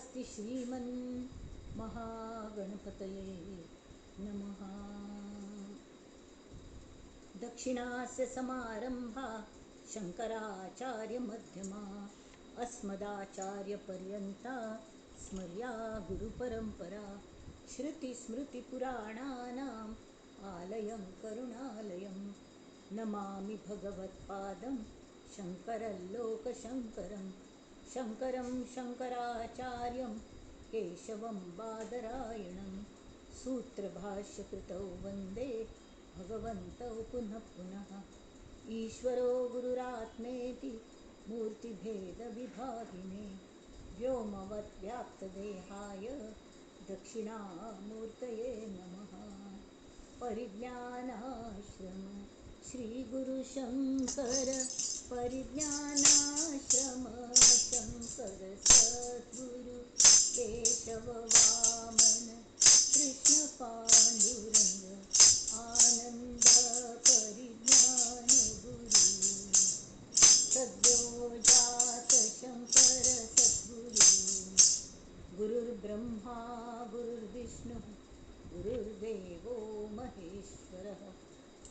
स्वस्ति श्रीमन् महागणपतये नमः. दक्षिणास्य समारंभा शंकराचार्य मध्यमा अस्मदाचार्य पर्यंता स्मर्या गुरुपरंपरा. श्रुतिस्मृतिपुराणानाम् आलयं करुणालयं नमामि भगवत्पादं शंकरलोकशंकरं शंकरं शंकराचार्यं केशवं बादरायणं सूत्रभाष्यकृतौ वंदे भगवन्तौ पुनः पुनः. ईश्वरो गुरुरात्मेति मूर्तिभेदविभागिने व्योमवद्व्याप्तदेहाय दक्षिणामूर्तये नमः. परिज्ञानाश्रम श्रीगुरुशंकर परिज्ञानाश्रम शंकर सद्गुरु केशव वामन कृष्ण पांडुरंग आनंद परिज्ञान गुरु सद्यो जात शंकर सद्गुरु. गुरुर्ब्रह्मा गुरुर्विष्णु गुरुर्देवो महेश्वरः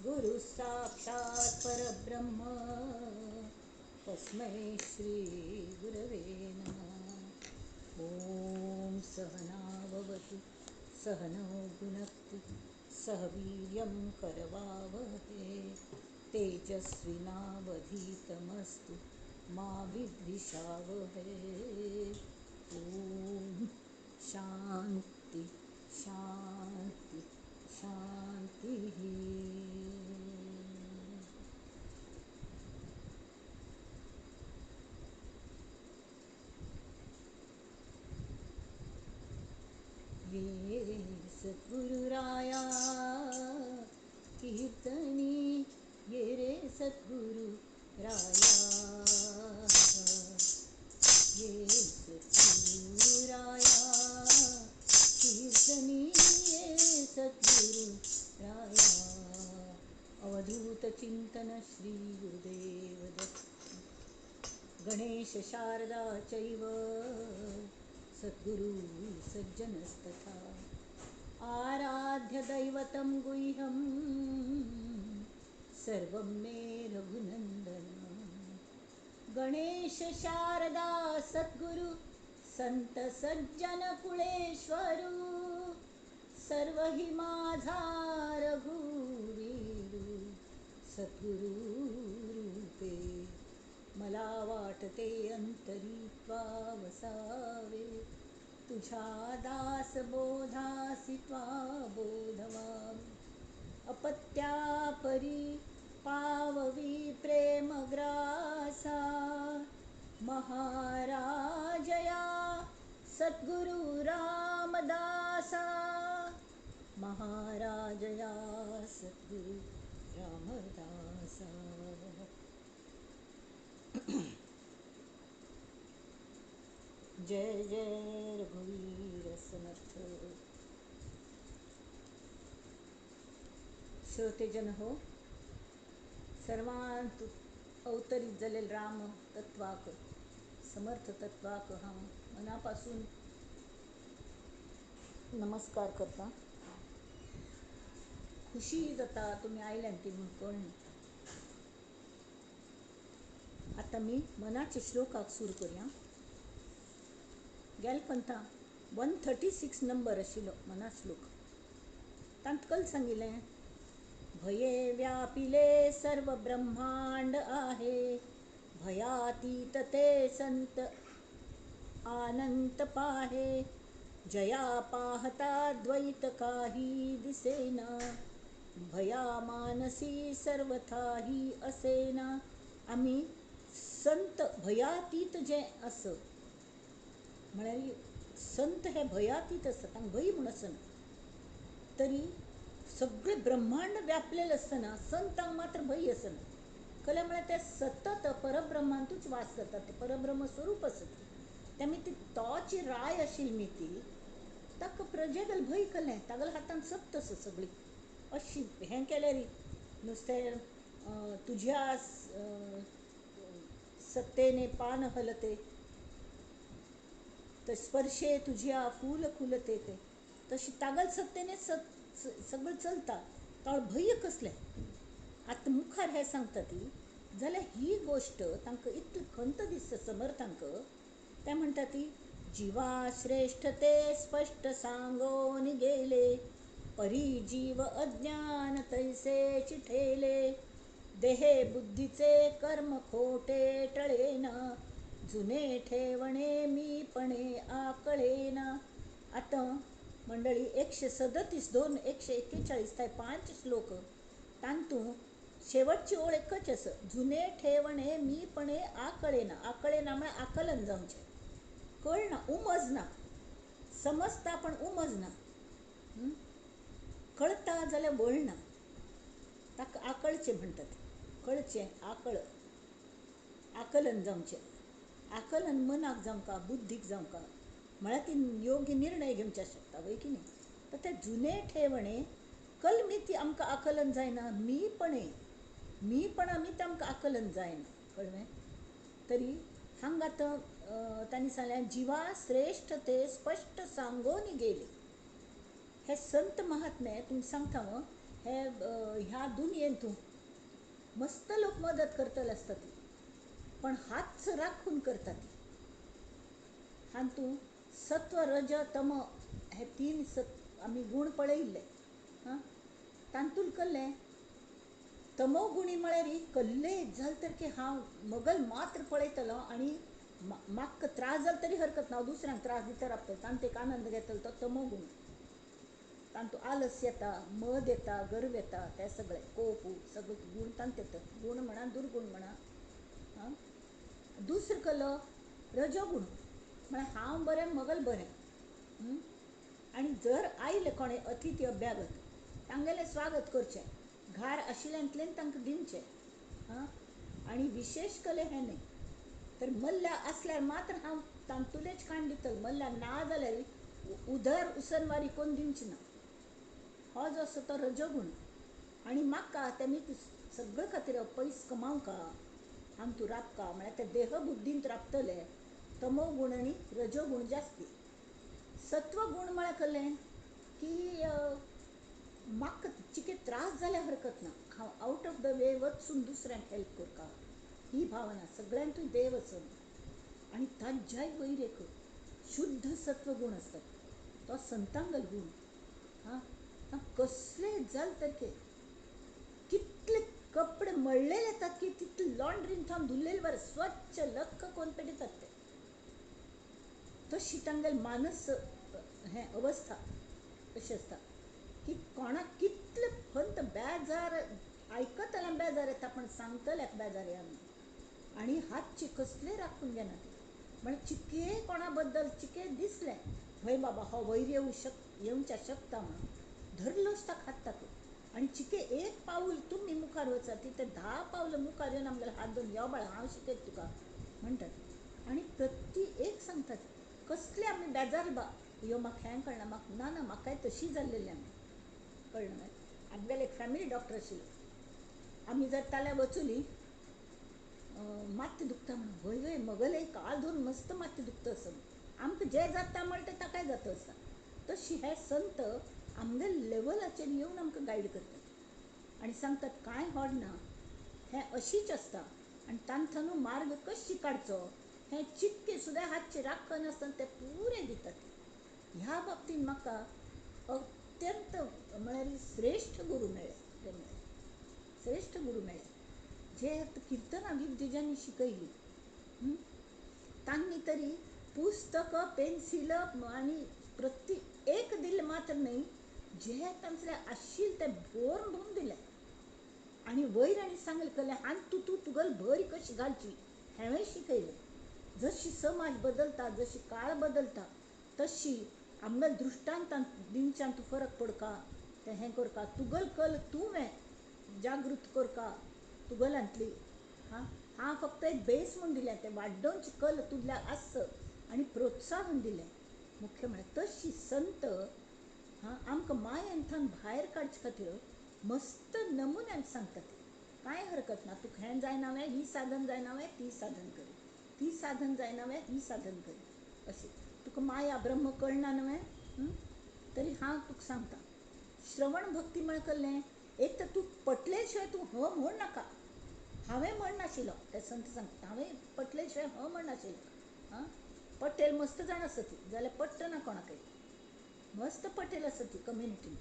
गुरु साक्षात् परब्रह्म तस्मै श्री गुरवे नमः. ॐ सहना भवतु सहनौ भुनक्तु सह वीर्यं करवावहै तेजस्विनावधीतमस्तु मा विद्विषावहै. ॐ शांती शांती शांती. ये रे सद्गुरुराया कीर्तनी ये रे सद्गुरु राया ये सद्गुरुराया कीर्तनी ये सद्गुरु राया. अवधूत चिंतन श्री गुरुदेव दत्त. गणेश शारदा चैव सद्गुरु सज्जनस्तथा. आराध्य दैवतं गुह्यं सर्वं मे रघुनंदन. गणेश शारदा सद्गुरु संत सज्जन कुळेश्वरू सर्व हि माझा रघुवीरू सद्गुरु रूपे. मला वाटते अंतरी त्वा वसावे तुझ्या दास बोधासी त्वा बोधवावे. अपत्या परी पाववी प्रेमग्रासा महाराजया सद्गुरु रामदासा महाराजया सद्गुरु रामदासा. जय जय रघुवीर समर्थ. श्रोतेजन हो, सर्वांत अवतरित जालेल राम तत्वाक समर्थ तत्वाक हांव मनापासून नमस्कार करता. खुशी जाता तुमी आयल्यान ती म्हूण कळ्ळी. आतां मी मनाच्या श्लोकाक सुरू करया. गेल पंथा 136 नंबर आशिल्लो मना श्लोक. तांत कल सांगिल्लें भये व्यापिले सर्व ब्रह्मांड आहे भयातीत ते संत अनंत पाहे जया पाहता द्वैत काही दिसेना भया मानसी सर्वथाही असेना. आमी संत भयातीत जे आसत म्हळ्यार संत हे भयातीत आसता, तांकां भंय म्हूण आसना. तरी सगळें ब्रह्मांड व्यापलेलें आसतना संतांक मात्र भंय आसना. कलें म्हळ्यार ते सतत परब्रह्मांतूच वास करतात, ते परब्रह्म स्वरूप आसता. तेमी ती तोची राय आशिल्ली न्ही ती ताका प्रजेगल भंय कलें, तागेल्या हातान सक्त आसा सगळी. अशी हें केल्यार नुस्तें तुज्या सत्तेने पान हलते, तर स्पर्शे तुझ्या फूल खुलते ते, तशी तागल सत्तेने सगळं चलता. ताळ भंय कसलें? आतां मुखार हें सांगता ती जाल्यार ही गोश्ट तांकां इतली खंत दिसता समर्थांक. ते म्हणटा ती जिवा श्रेष्ठ ते स्पश्ट सांगोन गेले, परी जीव अज्ञान तैसे चिठेले, देहे बुद्धीचे कर्म खोटे टळेना, जुने ठेवणे मीपणे आकळेना. आतां मंडळी 137 2 141 ते 5 श्लोक तांतू शेवटची ओळ एकच आसा, जुने ठेवणे मीपणे आकळेना. आकळेना म्हळ्यार आकलन जावचें, कळना, उमजना, समजता पण उमजना, कळता जाल्यार वळना, ताका आकळचें म्हणटात. कळचें, आकळ, आकलन जावचें. आकलन मनाक जावंका, बुद्धीक जावंका, म्हळ्यार ती योग्य निर्णय घेवच्या शकता, वय की न्ही? तर ते जुने ठेवणे कलमी ती आमकां आकलन जायना, मीपणे, मीपणा मी ते आमकां आकलन जायना, कळ्ळें? तरी हांगा आतां तांणी सांगलें जिवा श्रेष्ठ ते स्पश्ट सांगोन गेले. हे संत महात्मे तुमकां सांगता हांव, हे ह्या दुनियेन तूं मस्त लोक मदत करतले आसता ती, पण हात राखून करता ती. हातूंत सत्व रज तम हे 3 आमी गूण पळयिल्ले. हां, तांतूल कल्लें तमो गुणी म्हळ्यार कल्ले जालें तर की हांव मगल मात्र पळयतलो आनी म्हाका त्रास जालो तरी हरकत ना, हांव दुसऱ्यांक त्रास दिता रावतलो, तांतूत एक आनंद घेतलो तो तमो गूण. तांतूत आलस येता, मद येता, गर्व येता, ते सगळे कोप सगळे गूण तांत येतात. गूण म्हणा दुर्गूण म्हणा. हां, दुसरो कलो रजोगूण म्हळ्यार हांव बरें मगल बरें. आनी जर आयले कोणें अतिथी अभ्यागत तांगेलें स्वागत करचें, घार आशिल्ल्यांतल्यान तांकां दिवचें. हां, आनी विशेश कले हें न्ही तर मल्ल्या आसल्यार मात्र हांव तांतुलेच काण दितलें, मल्ल्या ना जाल्यार उदर उसनवारी कोण दिवची ना. हो जो आसा तो रजोगूण. आनी म्हाका तेमी सगळे खातीर पयस कमावका, हांग तूं राबका, म्हळ्यार ते देहबुद्दींत राबतले. तमो गूण आनी रजोगूण जास्ती. सत्वगूण म्हळ्यार कसलें की म्हाका चिके त्रास जाल्यार हरकत ना, हांव आवट ऑफ the way वचून दुसऱ्यांक हेल्प करता, ही भावना सगळ्यांतूय देव आसा. आनी ताज्याय वयर एक शुद्ध सत्वगूण आसतात, तो संतांगल गूण. हां, कसले जाल तर कितले कपडे मळलेले येतात की तितले लॉन्ड्रीन थावन धुल्लेले बरें स्वच्छ लक्क कोन्न पेटयतात ते. तशी तांगेले मानस हें अवस्था अशी आसता की कोणाक कितले खंत बेजार आयकतल्याक बेजार येता, पण सांगतल्याक बेजार येना. आनी हातचे कसले राखून घेना ते, म्हळ्यार चिके कोणा बद्दल चिके दिसलें हय बाबा हो वयर येवं येवच्या शकता म्हणून धरलोच ताका हात ताका. आनी चिके एक पावल तुमी मुखार वचात ती ते 10 पावलां मुखार येवन आमगेले हात धरून यो बाळा हांव शिकयत तुका म्हणटात. आनी प्रति एक सांगतात कसले आमी बेजार बा यो म्हाका हें कळना, म्हाका ना ना म्हाकाय तशी जाल्लेली आमी कळना. आमगेले एक फॅमिली डॉक्टर आशिल्लो, आमी जर ताल्या वचुली मात्तें दुखता म्हणून, हय हय मगले काल धरून मस्त मात्तें दुखता आसता, आमकां जें जाता म्हणटा ते ताकाय जाता आसता. तशी हे संत आमगे लेवलाचेर येवन आमकां गायड करतात आनी सांगतात कांय व्हड ना, हें अशीच आसता आनी तांतून मार्ग कशी काडचो हें चिटके सुद्दां हातचे राखनासतना ते पुरे दितात. ह्या बाबतींत म्हाका अत्यंत म्हळ्यार श्रेश्ठ गुरू मेळ्ळे, ते मेळ्ळे श्रेश्ठ गुरू मेळ्ळे जे किर्तनां विद्या ज्यांनी शिकयली तांणी तरी पुस्तक पेन्सिल आनी प्रति एक दिलें मात्र न्हय, जे तांचें आशिल्लें तें भरून भरून दिलें. आनी वयर आनी सांगलें कलें आनी तूं तूं तुगेली भर कशी घालची हेंवूय शिकयलें. जशी समाज बदलता, जशी काळ बदलता, तशी आमगेल्या दृश्टांतान दिवच्यांत फरक पडका, तें हें करका, तुगेलो कल तुवें जागृत करका तुगेल्यांतली. हां, हांव फक्त एक बेस म्हूण दिलें, तें वाडोवची कल तुगल्या आस आनी प्रोत्साहन दिलें. मुख्य म्हळ्यार तशी संत हां आमकां मायेंतल्यान भायर काडचे खातीर मस्त नमुन्यान सांगतात. कांय हरकत ना, तुका हें जायना वे ही साधन जायना वे ती साधन कर, ती साधन जायना वे ही साधन कर, अशें. तुका माया ब्रह्म कळना न्हय, तरी हांव तुका सांगता श्रवण भक्ती म्हळ्यार कसलें, एक तर तूं पटले शिवाय तूं ह म्हण नाका. हांवें म्हण नाशिल्लो, ते संत सांगता हांवें पटले शिवाय ह म्हण नाशिल्लो. आं, पटेल मस्त जाण आसा ती, जाल्यार पट्ट ना कोणाकय, मस्त पटेल आसा ती कम्युनिटीन,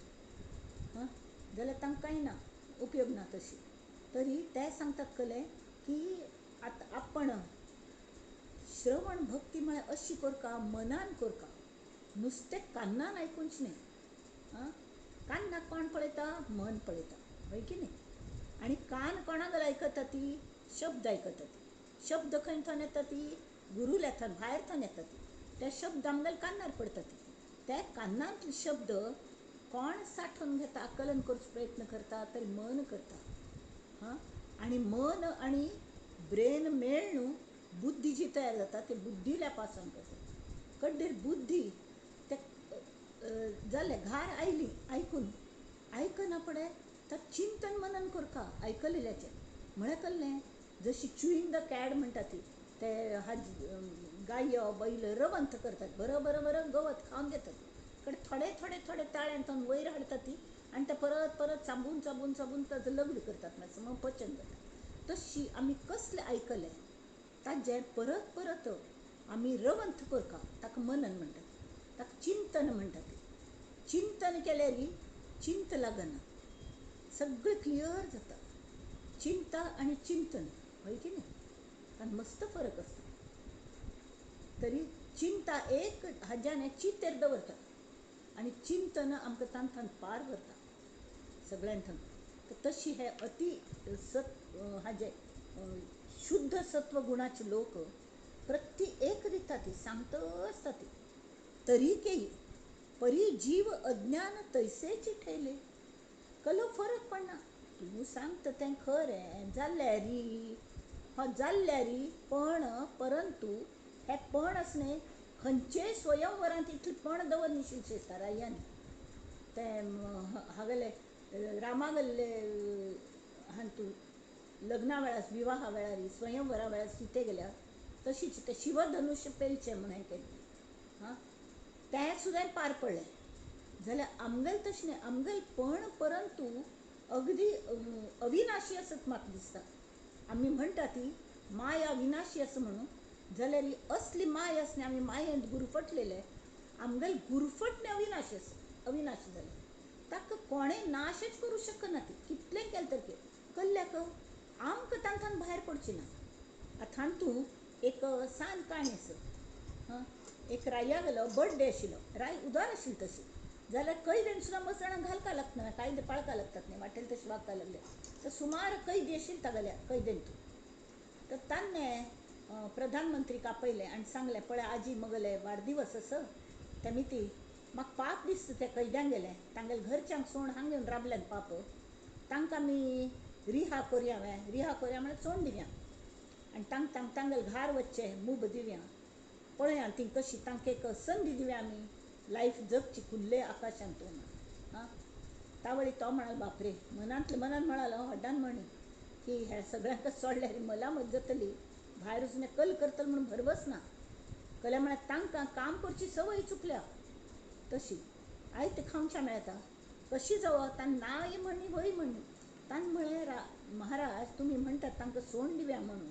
हां, जाल्यार तांकां कांय ना उपयोग ना तशी. तरी ते सांगतात कले की आतां आपण श्रवण भक्ती म्हळ्यार अशी करका, मनान करका, नुस्तें कान्नान आयकुचें न्ही. आं, कान्नाक कोण पळयता, मन पळयता, हय की न्ही. आनी कान कोणाक आयकता ती, शब्द आयकता ती. शब्द खंय थंय येता ती, गुरूल्या थंय भायर थंय येता ती. ते शब्द आमगेल्या कान्नार पडटा ती. ते कान्नांतले शब्द कोण साठोवन घेता, आकलन करचो प्रयत्न करता, तरी मन करता. हां, आनी मन आनी ब्रेन मेळ्ळून बुद्धी जी तयार जाता ती बुद्धीला पास ऑन करता. कड्डेर बुद्धी ते जालें घार आयली आयकून, आयकना पडे तर चिंतन मनन करका आयकलेल्याचें. म्हळ्यार कसलें, जशी च्युइंग the CAD म्हणटा ती, ते गायो बैल रवंथ करतात, बरं बरं बरं गवत खावन घेतात, कडेन थोडे थोडे थोडे ताळ्यांत वयर हाडटा ती, आनी ते परत परत चाबून चाबून चाबून ताचो लग्न करतात, मातसो मग पचन जाता. तशी आमी कसलें आयकलें ताजें परत परत आमी रवंथ करका, ताका मनन म्हणटात, ताका चिंतन म्हणटात. चिंतन केल्यार चिंत लागना, सगळें क्लियर जाता. चिंता आनी चिंतन हय की न्ही, तातूंत मस्त फरक आसता. तरी चिंता एक हाज्यान चिंतेर दवरता आनी चिंतन आमकां तांतून पार व्हरता सगळ्यांत. तर तशी हे अति सत हाजे शुद्ध सत्व गुणाचे लोक प्रति एक दिता ती सांगत आसता ती. तरी केई परी जीव अज्ञान तैसेच ठेले, कलो फरक पडना. तूं सांगता तें खरें जाल्यार ह जाल्यार पण, परंतु हे पण आसलें खंयचेय स्वयंवरांत इतलें पण दवर न्ही दिसता रायान. ते हागेले रामागल्ले हांतू लग्ना वेळार विवाहा वेळार स्वयंवरा वेळार सीते गेल्या तशीच ते शिवधनुष्य पेलचें म्हूण हें केलें. हां, तें सुद्दां पार पडलें. जाल्यार आमगेलें तशें न्ही, आमगेलें पण परंतु अगदी अविनाशी आसत म्हाका दिसता. आमी म्हणटा ती माया विनाशी आसा म्हणून, जाल्यार ही असली माया आसली आमी मायेंत गुरफटलेले, आमगेलें गुरफटणें अविनाशी आसा, अविनाशी जालें ताका कोणें नाशच करूं शकना ती, कितलें केलें तर कल्ल्याक आमकां तांकां भायर पडची ना. आतां हातूंत एक सान काणी आसा. हां, एक राया गेलो बर्थडे आशिल्लो, राय उदार आशिल्ली तशी, जाल्यार कैद्यांक सुद्दां मस्त जाणां घालपाक लागता, कायदे पाळपाक लागतात न्ही, वाटेल तशें वागपाक लागले. तर सुमार कैदी आशिल्ले तागेल्या कैद्यांतू. तर ताणें प्रधानमंत्रीक आपयलें आनी सांगलें, पळय आजी मगले वाडदिवस आसा ते मिती म्हाका पाप दिसता त्या कैद्यांक गेलें, तांगेले घरच्यांक सोण हांगा येवन राबल्यान पाप, तांकां आमी रिहा करया, हांवें रिहा करया म्हळ्यार सोण दिवया आनी तांकां तांगेले घार वचचें मूब दिवया, पळया ती कशी तांकां एक संदी दिवया आमी लायफ जगची खुल्ले आकाशांत. हां, तावळी तो म्हणालो, बापरे, मनांतले मनान म्हणालो, हड्डान म्हणी की ह्या सगळ्यांक सोडल्यार मलामत जातली, भायर वचून कल करतलो म्हणून भरवस ना. कल्या म्हळ्यार तांकां काम करची संवय चुकल्या तशी आयतें खावच्या मेळटा कशी जावं. तांणी नाय म्हणली वय म्हणली, तांणी म्हळें महाराज तुमी म्हणटात तांकां सोण दिवया म्हणून,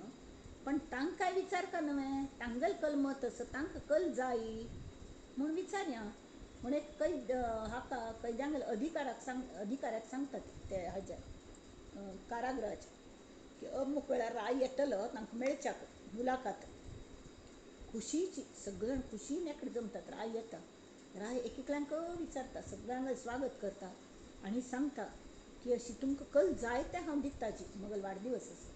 पण तांकांय विचारका न्हय, तांगेलें कल मत आसा, तांकां कल जाय म्हूण विचारया. म्हूण एक कैद हाका कैद्यांक अधिकाराक सांग, अधिकाऱ्याक सांगतात ते हाज्या कारागृहाच्या की अमुक वेळार राय येतलो तांकां मेळच्याक मुलाकात. खुशीची सगळे खुशीन एकडे जमतात, राय येता, राय एक एकल्यांक विचारता, सगळ्यांक स्वागत करता आनी सांगता की अशी तुमकां कल जाय तें हांव दिता जी मगल वाडदिवस आसा,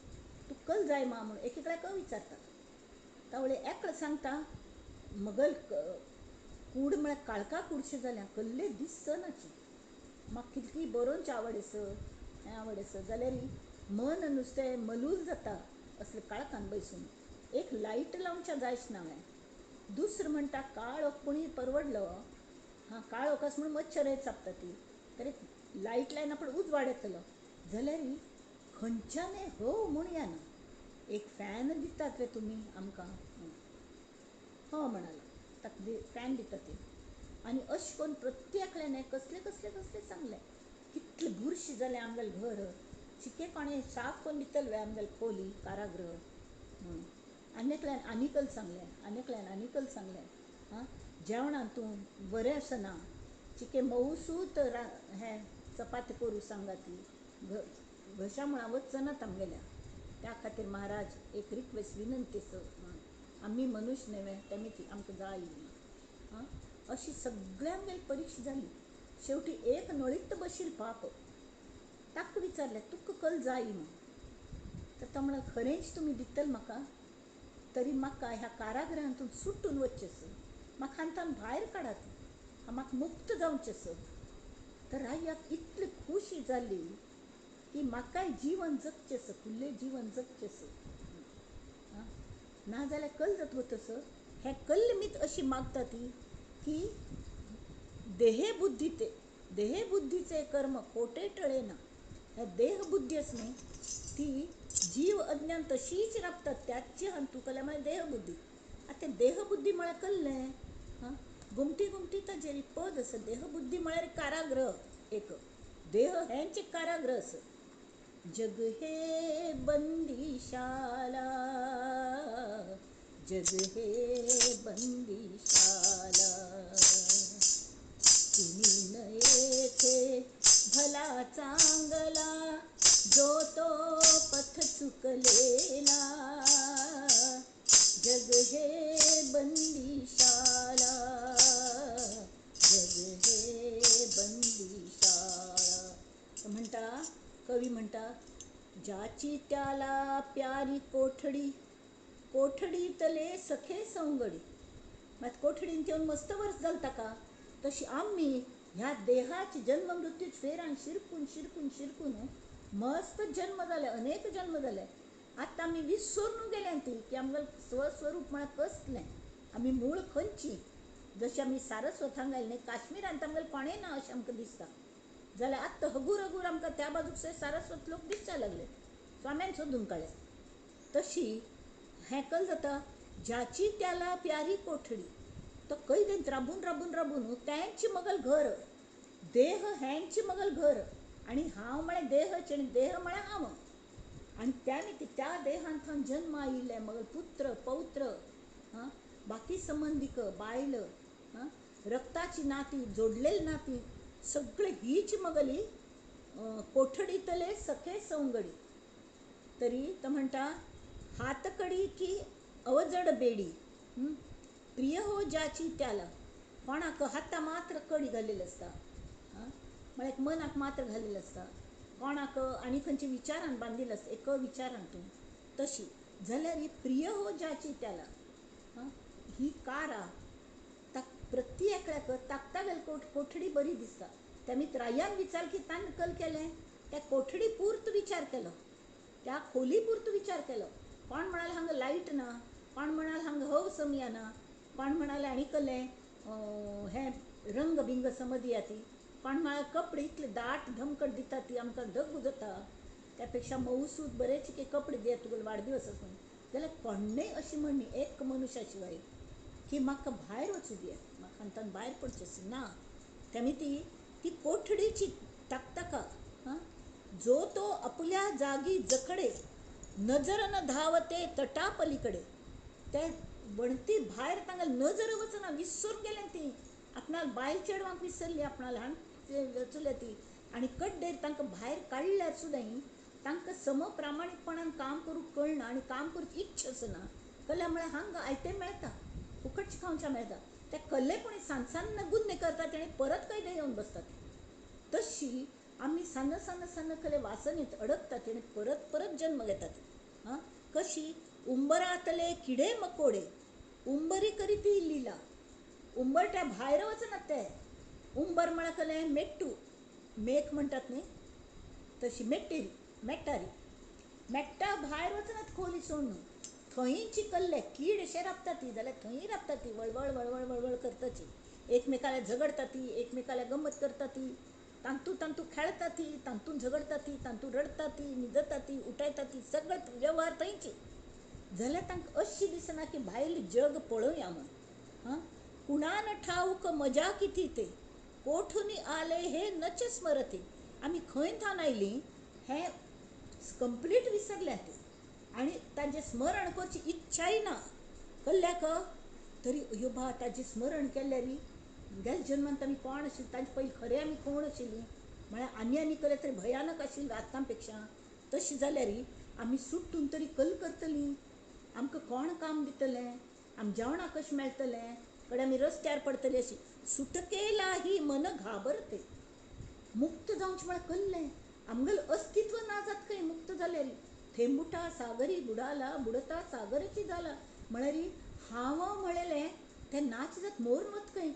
तूं कल जाय मा म्हणून एक एकल्याक विचारता. तावळे एकलो सांगता मगल कूड म्हळ्यार काळका कुडशें जाल्या, कल्ले दिसनाची, म्हाका कितली बरोवची आवड आसा, हें आवड आसा, जाल्यार मन नुस्तें मलूल जाता असलें काळखान बसून, एक लायट लावच्या जायच ना हांवें. दुसरें म्हणटा काळोख कोणी परवडलो, हां काळोख आसा म्हणून मच्छर चाबता ती, तरी लायट लायना पण उजवाड येतलो, जाल्यार खंयच्यान हो म्हूण येना, एक फॅन दितात रे तुमी आमकां. हो म्हणालो. ताका फॅन दिता ती. आनी अशें करून प्रत्येकल्यान कसलें कसलें कसलें सांगलें. कितलें बुरशें जालें आमगेलें घर, चिके कोणें साफ करून दितलें आमगेलें खोली कारागृह म्हणून. आनी एकल्यान आनीकल सांगलें, आनी एकल्यान आनीकल सांगलें. आं, जेवणान तूं बरें आसना, चिके मोवसूत हें चपाती करूं सांगा ती, घशा मुळां वचनात आमगेल्या. त्या खातीर महाराज एक रिक्वेस्ट, विनंती म्हणून, आमी मनुष्य न्हय तेमी ती आमकां जाय. आं, अशी सगळ्यांगेर परिक्षा जाली. शेवटी एक नळीत बशील पाप, ताका विचारलें तुका कल जाय म्हणून. तर तो म्हणलो खरेंच तुमी दितले म्हाका, तरी म्हाका ह्या कारागृहांतून सुटून वचचें आसा, म्हाका हांतून भायर काडात, म्हाका मुक्त जावचें आसा. तर रायाक इतली खुशी जाली की म्हाकाय जीवन जगचें आसा, फुडलें जीवन जगचें आसा. नाजाल्यार कल जातलो तसो. हें कल्ल मीत अशी मागता ती की देहबुद्धी ते देहबुद्धीचे कर्म खोटे टळे ना. हे देहबुद्धी आसा न्ही ती जीव अज्ञान तशीच राबतात, त्याची हांतू कल्या म्हळ्यार देहबुद्धी. आतां देहबुद्धी म्हळ्यार कल्लें हां, गुमटी गुमटी ताजेर पद आसा. देहबुद्धी म्हळ्यार कारागृह, एक देह हेंच एक कारागृह आसा. जग हे बंदीशाला, जग हे बंदीशाला, कुणी न येथे भला चांगला, जो तो पथ चुकलेला. जग हे बंदीशाला, जग हे बंदीशाला. म्हणटा कवी, म्हणटा ज्याची त्याला प्यारी कोठडी, कोठडीतले सखे सवंगडी. मात कोठडीन येवन मस्त वर्स जाल ताका. तशी आमी ह्या देहाची जन्म मृत्यू फेरान शिरकून शिरकून शिरकून मस्त जन्म जाले, अनेक जन्म जाले. आतां आमी विसरून गेल्या ती की आमगेलें स्वस्वरूप म्हळ्यार कसलें, आमी मूळ खंयची. जशें आमी सारस्वत हांगा आयले न्ही, काश्मीरांत आमगेलें कोणें ना अशें आमकां दिसता. जाल्यार आतां हगूर हगूर आमकां त्या बाजूक सारस्वत लोक दिसपाक लागले, स्वाम्यान सोदून काडले. तशी हें कल जाता, ज्याची त्याला प्यारी कोठडी, तो कैदेंत राबून राबून राबून तेंच मगल घर, देह हेंच मगल घर, आनी हांव म्हळ्यार देहच आनी देह म्हळ्यार हांव. आनी त्या त्या देहांत जन्म आयिल्ले मगल पुत्र पौत्र, हां, बाकी संबंदीक बायल, हां, रक्ताची नाती, जोडलेली नाती, सगळे हीच मगली कोठडीतले सखे सवंगडी. तरी तो म्हणटा हातकडी की अवजड बेडी, प्रिय हो ज्याची त्याला. कोणाक हाता मात्र कडी घाल्लेली आसता, म्हळ्यार मनाक मात्र घाल्लेली आसता, कोणाक आनी खंयच्या विचारान बांदिल्लें आसता, एक विचारान तूं तशी जाल्यार ही प्रिय हो ज्याची त्याला. ही कारा ताक प्रति एकल्याक ताकता कोठडी बरी दिसता. त्या रायान विचार की तान कल केलें, त्या कोठडी पुर्त विचार केलो, त्या खोली पुर्त विचार केलो. कोण म्हणाले हांगा लायट ना, कोण म्हणाले हांगा हव समया ना, कोण म्हणाले आनी कलें हें रंग बिंग समज ती, कोण म्हणाले कपडे इतले दाट धमकट दिता ती आमकां धग जाता, त्या पेक्षा मऊसूद बरेच की कपडे दियात तुगेलो वाडदिवस आसून. जाल्यार कोणेय अशी म्हणणी एक मनुष्या शिवाय की म्हाका भायर वचूं दियात, म्हाका हांतून भायर पडचें ना. तेमी ती ती कोठडीची ताकताका, हां, जो तो आपल्या जागी जखडे, नजर न धावते तटा पलीकडे. त्या वणती भायर तांकां नजर वचना, विसरून गेल्या ती, आपणाक बायल चेडवांक विसरली, आपणा ल्हान चलया ती, आनी कड्डेर तांकां भायर काडल्यार सुद्दां तांकां सम प्रामाणीकपणान काम करूंक कळना आनी काम करूंक इच्छा आसना. कल्या म्हळ्यार हांगा आयतें मेळटा, फुकटचें खावचें मेळटा, त्या कल्लेपणी सान सान गुन्ने करतात आनी परत कैदे येवन बसतात. तशी आमी सान सान सान कले वासनेत अडकतात आनी परत परत जन्म घेतात. हां, कशी उंबरातले किडे मकोडे, उंबरी करीती लिला. उंबरट्या भायर वचनात ते. उंबर म्हळ्यार कलें मेट्टू, मेख म्हणटात न्ही तशी मेट्टेरी, मेट्टारी, मेट्टा भायर वचनात खोली सोडून, थंयची कल्ले कीड अशें राबता ती, जाल्यार थंय राबता ती, वळवळ वळवळ वळवळ करताची, एकमेकाला झगडता ती, एकमेकाला गमत करता ती, तांतू तांतू खेळता ती, तांतून झगडता ती, तांतू रडता ती, न्हिदता ती, उठयता ती, सगळें वेव्हार थंयची. जाल्यार तांकां अशी दिसना की भायलें जग पळोवया म्हूण. हां, कुणान ठाऊक मजा किती ते, कोठून आले हे नच स्मरते. आमी खंय थावन आयलीं हें कंप्लीट विसरल्या ती आनी ताजें स्मरण करची इच्छाय ना. कल्ल्याक तरी अयो बा ताजें स्मरण केल्यार गेल्या जन्मांत आमी कोण आशिल्लीं, ताजे पयलीं खरें आमी कोण आशिल्लीं म्हळ्यार आनी आनी केलें तरी भयानक आशिल्लीं आतां पेक्षा. तशें जाल्यार आमी सुटून तरी कल करतलीं, आमकां कोण काम दितलें, आम जेवणाक कशें मेळटलें, कडेन आमी रस्त्यार पडटलीं अशी सुटकेला ही मन घाबरते. मुक्त जावचें म्हळ्यार कल्लें आमगेलें अस्तित्व ना जात खंय मुक्त जाल्यार. थेंबुटा सागरी बुडाला बुडता सागरची जाला म्हळ्यार हांव म्हळेलें तें नाच जात मोरून वत खंय.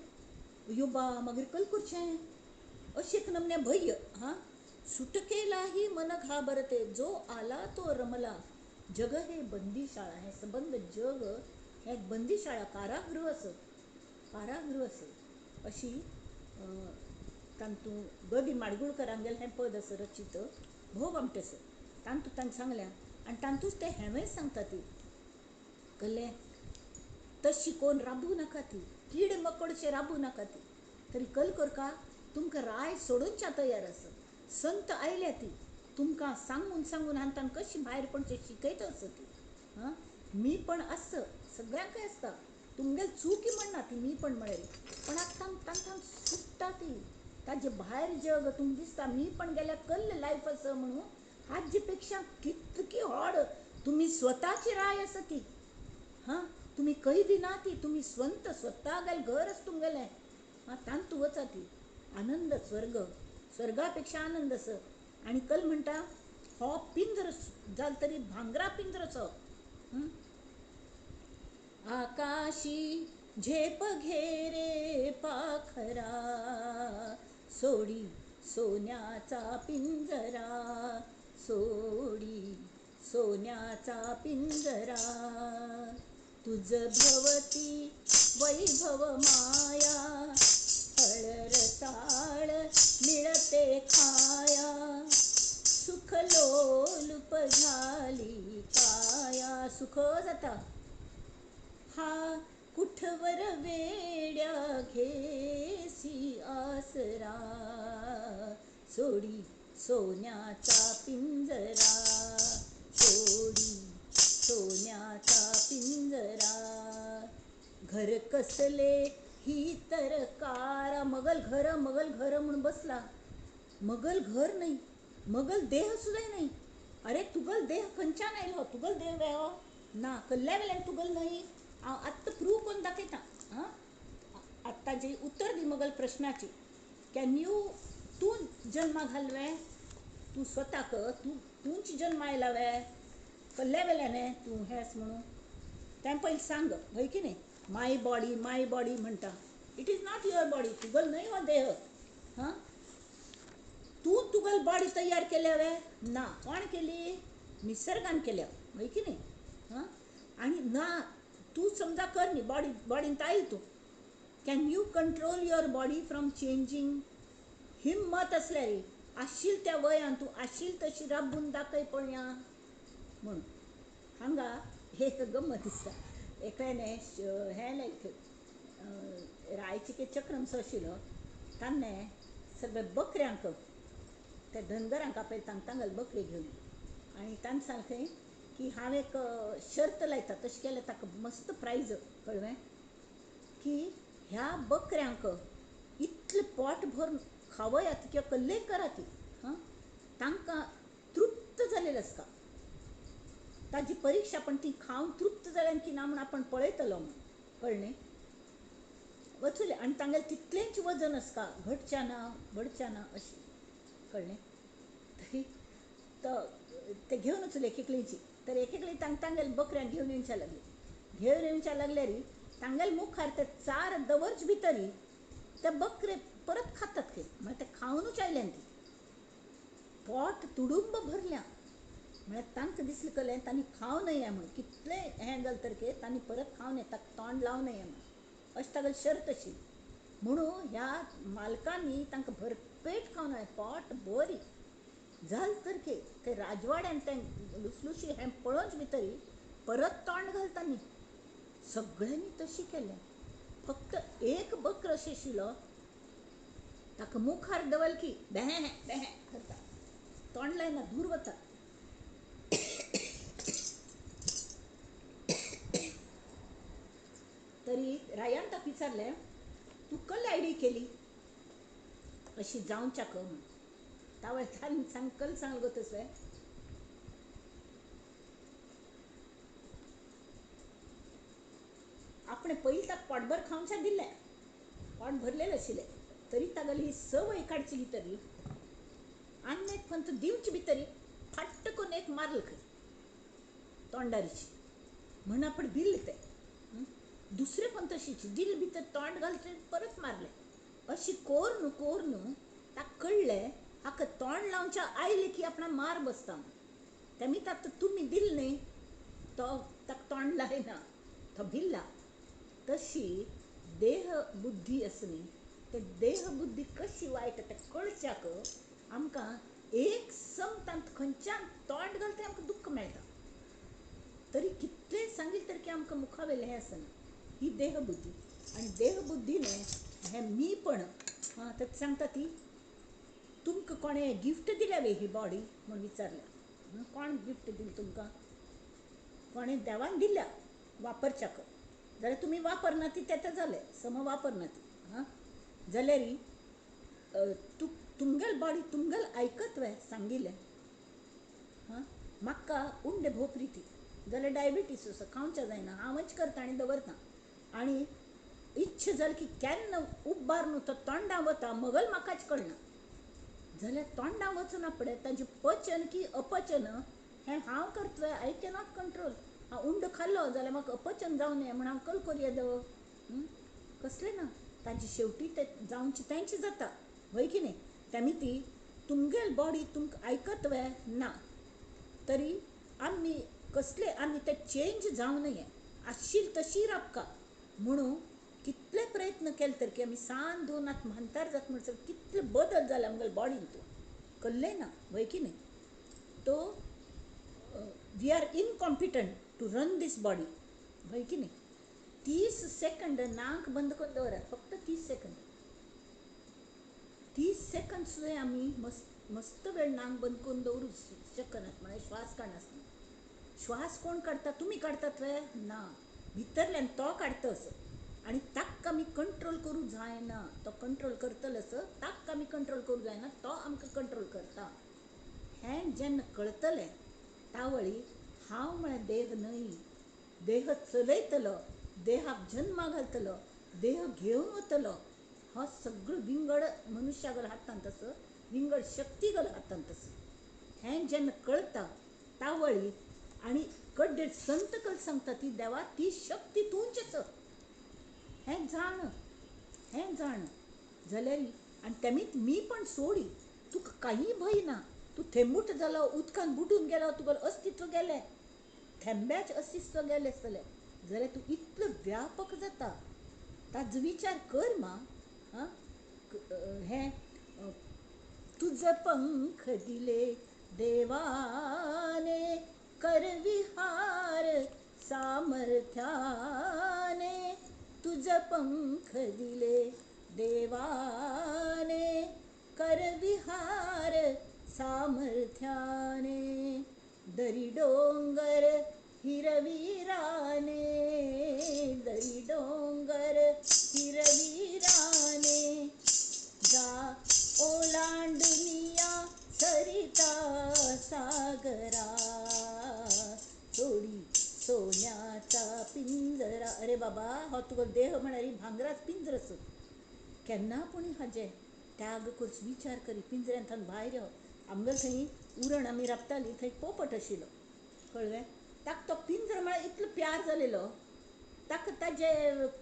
अयो बा मागीर कल करचें अशें एक नमन्या भंय. हां, सुटकेला ही मन घाबरते, जो आला तो रमला, जग हे बंदीशाळा. हें सबंद जग हें एक बंदीशाळा, कारागृह असो, कारागृह असो अशी तांतूं ग बी माडगुळकरांगेलें हें पद आसा रचीत, भोव आमटें आसा. तांतूं तांणी सांगल्या आनी तांतूच तें हेंवूय सांगता ती कल्लें तशी कोण राबूं नाका ती, कीड मकडशें राबूं नाका ती, तरी कल करका तुमकां राय सोडूनच्या तयार आसा. संत आयल्या ती तुमकां सांगून सांगून आनी तांकां कशी भायर पडचें शिकयता आसा ती. हां, मी पण आसा सगळ्यांकय आसता, तुमगेली चुकी म्हणना ती मी पण म्हळें, पण आतां तांकां सुट्टा ती ताजे भायर जग तुमकां दिसता मी पण गेल्यार कल्ल लायफ आसा म्हणून हाजे पेक्षा कितकी व्हड तुमी स्वताची राय आसा ती. हां, तुमी कैदी ना ती, तुमी स्वंत स्वता गेल घर आसा तुमगेलें. हां, तांतू वचा ती आनंद स्वर्ग, स्वर्गा पेक्षा आनंद आसा. आनी कल म्हणटा हो पिंजर जाल तरी भांगरा पिंजरोचो. आकाशी झेप घेरे पाखरा, सोडी सोन्याचा पिंजरा, सोडी सोन्याचा पिंजरा, तुझ भवती वैभव माया, फळरसाळ मिळते खाया, सुख लोलुप झाली काया. सुख जाता हा कुठवर वेड्या घेसी आसरा, सोडी सोन्याचा पिंजरा, सोडी सोन्याचा पिंजरा. घर कसले ही तर कारा, मगल घर मगल घर म्हणून बसला, मगल घर नाही, मगल देह सुद्धा नाही. अरे तुगल देह खंयच्यान आयलो, तुगल देह वे हो ना, कल्ल्या वेल्यान तुगल न्हय. हांव आत्तां प्रूव करून दाखयता. हां, आत्तां जी उत्तर दी मगल प्रश्नाची, can you तूं जन्मा घालवे, तूं स्वताक तूं तूंच जन्मा आयला वे, कल्ल्या वेल्यान तूं हेंच म्हणून तें पयलीं सांग हय की न्ही. My body my body म्हणटा, it is not your body, तुगल न्हय हो देह. हां, तूं तुगल बॉडी तयार केल्या वे ना, कोण केली, निसर्गान केल्या हय की न्ही. हां, आनी ना तूं समजा कर न्ही बॉडी, बॉडींत आयल तूं, can you control your body from changing. हिम्मत आसल्यार आशिल त्या वयान तूं आशिल तशी राबून दाखय पळया म्हणून. हांगा एक गम्मत दिसता, एकल्याने हें लायक रायचे के चक्रमसो आशिल्लो, ताणें सगळे बकऱ्यांक त्या धनगरांक आपयले, तांकां तांगेले बकरी घेवन आनी ताणें सांगलें की हांव एक शर्त लायता, तशें केल्यार ताका मस्त प्रायज कळ्ळें की ह्या बकऱ्यांक इतलें पोट भरून खावयात किंवा कल्लें करात, हां, तांकां तृप्त जालेलें आसता ताजी परिक्षा, पण ती खावन तृप्त जाल्यान की ना म्हूण आपण पळयतलो म्हूण कळ्ळें. वचुलें आनी तांगेलें तितलेंच वजन आसता, घटच्या ना घडच्या ना अशें कळ्ळें. तरी तो ते घेवन वचले एक एकलीची, तर एक एकली तांकां तांगेले बकऱ्यांक घेवन येवच्या लागली, घेवन येवच्या लागल्यार तांगेले मुखार ते चार दवरच भितरी ते बकरे परत खातात खंय, म्हळ्यार ते खावनूच आयल्यान ती पोट तुडुंब भरल्या, म्हळ्यार तांकां दिसलें कळ्ळें तांणी खावं नये म्हणून, कितलें हें जालें तर की तांणी परत खावं नये, ताका तोंड लावं नये म्हणून अशें तागेली शर्त आशिल्ली. म्हणून ह्या मालकांनी तांकां भरपेट खावं नये, पोट बरी जालें तर की ते राजवाड्यान तें लुसलुशी हें पळोवच भितरी परत तोंड घालता न्ही. सगळ्यांनी तशी केलें, फक्त एक बकर अशें आशिल्लो, ताका मुखार दवरल की बेहें बेहें करता, तोंड लायना, दूर वता. तरी रायान ताका विचारलें, तूं कल आयडी केली अशी जावच्याक म्हूण. तावळ सांग कल सांग गो तसलें. आपणें पयलीं ताका पोटभर खावच्या दिल्लें, पोट भरलेलें आशिल्लें, तरी तागेली ही संवय काडची भितरली आनी एक पंत दिवची भितरी फाट्ट करून एक मारल खंय तोंडारीची म्हण आपण भिल्लें तें. दुसरें पण तशीच दिल भितर तोंड घालचें परत मारलें. अशी कोरून कोरून ताका कळ्ळें हाका तोंड लावच्या आयलें की आपणा मार बसता म्हूण. तेमी ताका तुमी दिल न्ही, तो ताका तोंड लायना, तो भिल्ला. तशी देह बुद्धी आसा न्ही, ते देह बुद्धी कशी वायट तें कळच्याक आमकां एक समतांत खंयच्यान तोंड घालता आमकां दुख्ख मेळटा. तरी कितलें सांगील तर की आमकां मुखावेलें हें आसना. ही देहबुद्धी. आनी देहबुद्धीने हें मी पण तर सांगता ती तुमकां कोणें गिफ्ट दिल्या वे ही बॉडी म्हूण विचारल्या. कोण गिफ्ट दिली तुमकां? कोणें देवान दिल्या वापरच्याक. जाल्यार तुमी वापरना ती तें जालें, सम वापरना ती. हां, जाल्यार तूं तुमगेल बॉडी तुमगेल आयकत वे सांगिल्लें. हां, म्हाका उंडे भोव प्रिती, जाल्यार डायबिटीस आसा, खावचें जायना, हांवच करता आनी दवरता. आनी इच्छा जाली की केन्ना उब्बार न्हू तो तोंडा वता मगल म्हाकाच कळना. जाल्यार तोंडा वचना पळय ताजें पचन की अपचन हें हांव करतलें, I cannot control. हांव उंडो खाल्लो जाल्यार म्हाका अपचन जावं नये म्हूण हांव कल करुया दव कसलें ना. ताजे शेवटी ते जावचें तेंच जाता, हय की न्ही? तेमी ती तुमगेल बॉडी तुमकां आयकत वे ना, तरी आमी कसले आमी ते चेंज जावं नये, आशिल्ली तशी राबका म्हणून कितले प्रयत्न केले तर की आमी सान दोन आतां म्हांतार जाता म्हणसर कितले बदल जाले आमगेले बॉडीन, तूं कल्लें ना, हय की न्ही? तो we are incompetent to run this body, हय की न्ही? 30 सेकंड नाक बंद करून दवरात, फक्त 30 सेकंड. 30 सेकंड सुद्दां आमी मस्त मस्त वेळ नाक बंद करून दवरूं शकनात, म्हळ्यार श्वास काडनासतना. श्वास कोण काडटा? तुमी काडटात वे ना, भितरल्यान तो काडटा असो. आनी ताका आमी कंट्रोल करूं जायना, तो कंट्रोल करतलो असो, ताका आमी कंट्रोल करूं जायना, तो आमकां कंट्रोल करता. हें जेन्ना कळटलें तावळी हांव म्हळ्यार देह न्हय, देह चलयतलो, देहाक जन्मा घालतलो, देह घेवन वतलो, हो सगळो विंगड मनुष्या गल हातांत आसा, विंगड शक्ती गल हातांत आसा. हें जेन्ना कळटा तावळी आनी कड्डेर संत कल सांगता ती देवा ती शक्ती तूंच आसा, हें जाण, हें जाण जाल्यार आनी तेमीच मी पण सोडी, तुका काही भंय ना, तूं थेंबूट जालो, उदकान बुडून गेलो, तुगेलें अस्तित्व गेलें, थेंब्याचें अस्तित्व गेलें आसतलें, जाल्यार तूं इतलो व्यापक जाता. ताजो विचार कर मा. आं, हें तुज पंख दिले देवाने, कर विहार सामर्थ्याने, तुझ पंख दिले देवाने, कर विहार सामर्थ्याने, दरी डोंगर हिरवी राने, दरी डोंगर हिरवी राने, जा ओलांडुनिया सरिता सागरा, सोडी सोन्याचा पिंजरा. अरे बाबा, हो तुगो देह म्हळ्यार भांगराच पिंजर. केन्ना पूण हाजें त्याग करचो विचार करी, पिंजऱ्यांतल्यान भायर यो. आमगेर थंय उरण आमी राबताली, थंय पोपट आशिल्लो, कळ्ळें? ताका तो पिंजरो म्हळ्यार इतलो प्यार जालेलो, ताका ताजे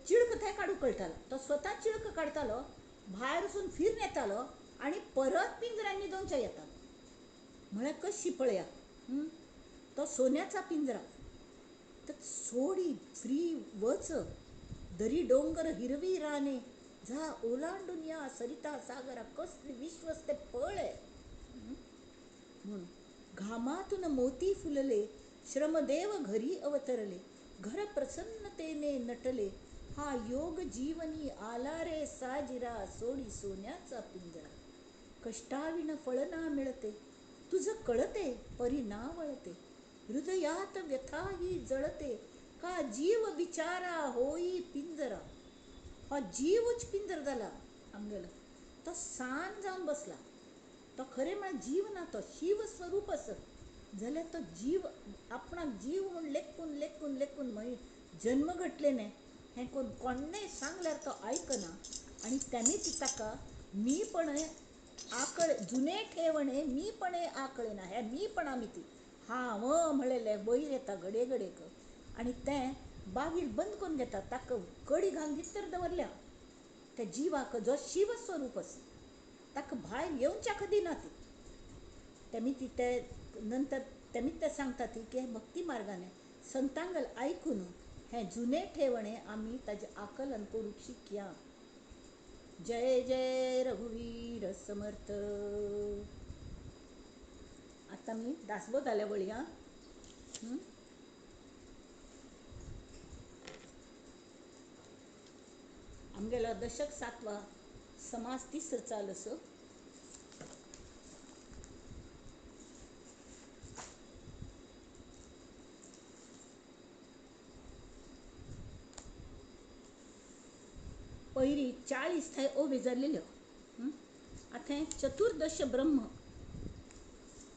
चिळक थंय काडूंक कळटालो, तो स्वता चिळक काडटालो, भायर वचून फिरून येतालो आनी परत पिंजऱ्यान न्हिदोवच्या येतालो. म्हळ्यार कशी पळया, तो सोन्याचा पिंजरा. तर सोडी फ्री वच, दरी डोंगर हिरवी राने, जा ओलांडून या सरिता सागरा, कसली विश्वस्त पळय म्हणून. घामातून मोती फुलले, श्रमदेव घरी अवतरले, घर प्रसन्नतेने नटले, हा योग जीवनी आला रे साजिरा, सोडी सोन्याचा पिंजरा. कष्टाविण फळ ना मिळते, तुझं कळते परी ना वळते. हृदयात व्यथा ही जळते, का जीव विचारा होई पिंजरा. हा जीवच पिंजर जाला आमगेलो, तो सान जावन बसला. तो खरें म्हळ्यार जीव ना, तो शिव स्वरूप आसत जाल्यार तो जीव आपणाक जीव म्हूण लेखून लेखून लेखून मागीर जन्म घडले न्ही हें कोण कोणें सांगल्यार तो आयकना. आनी तेमी ती ताका मीपणे आकळ जुने ठेवणे मीपणे आकळे ना, हें मीपणा आमी ती हांव म्हणलेलें वयर येता घडये घडयेक. आनी तें बागीर बंद करून घेता, ताका कडी घालून भितर दवरल्या त्या जिवाक जो शिव स्वरूप आसा ताका भायर येवच्याक दिना ती. तेमी ती ते नंतर तेमी ते सांगता ती की भक्ती मार्गाने संतांगल आयकून हें जुने ठेवणे आमी ताजें आकलन करूंक शिकया. जय जय रघुवीर समर्थ. आतां आमी दासबोधाल्या वळया. आमगेलो दशक सातवा समास तिसरो चाल असो. पयली 40 थंय ओवी जाल्ल्यो. आतां चतुर्दश ब्रह्म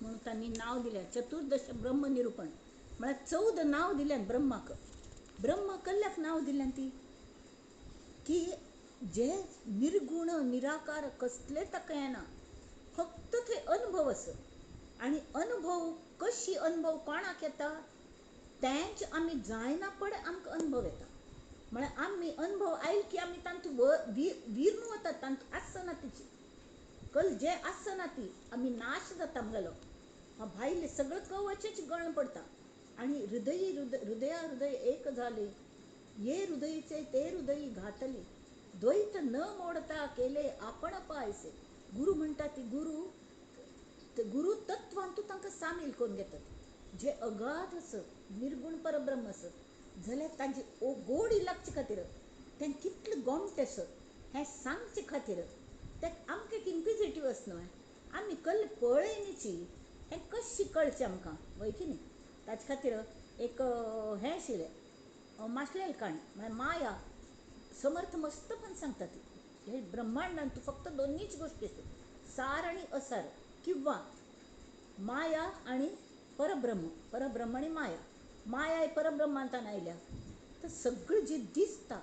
म्हणून तांणी नांव दिलें, चतुर्दश ब्रह्म निरुपण म्हळ्यार 14 नांव दिल्यान ब्रह्माक. ब्रह्म कल्ल्याक नांव दिल्यान ती की जे निर्गुण निराकार कसले ताका येना, फक्त थंय अनुभव आसा. आनी अनुभव कशी अनुभव कोणाक येता तेंच आमी जायना पड आमकां अनुभव येता. म्हळ्यार आमी अनुभव आयल की आमी तांतू विरून वतात, तांतू आसना तिची कल जे आसना ती आमी नाश जाता आमगेलो. भायले सगळें कवचेच गळण पडटा. आनी हृदय हृदया हृदय एक झाले, ये हृदयचे ते हृदयी घातले, द्वैत न मोडता केले आपण पायसे. गुरु म्हणटा ती गुरु गुरु तत्वांतू तांकां सामील करून घेतात. जे अगाध आसत निर्गुण परब्रह्म आसत जाल्यार ताजी गोडी लागचे खातीर तें कितलें गोमटें आसत हें सांगचे खातीर तें आमकां एक इन्क्विजिटीव आस न्हय, आमी कल्ल पळयनीची हें कशें कळचें आमकां वय की न्ही. ताचे खातीर एक हें आशिल्लें मासलेल काणी म्हळ्यार माया. समर्थ मस्तपण सांगता ती हे ब्रह्मांडान तूं फक्त दोनूच गोश्टी आसतात, सार आनी असार, किंवा माया आनी परब्रह्म, परब्रह्म आनी माया. माया ही परब्रह्मांतान आयल्या तर सगळें जें दिसता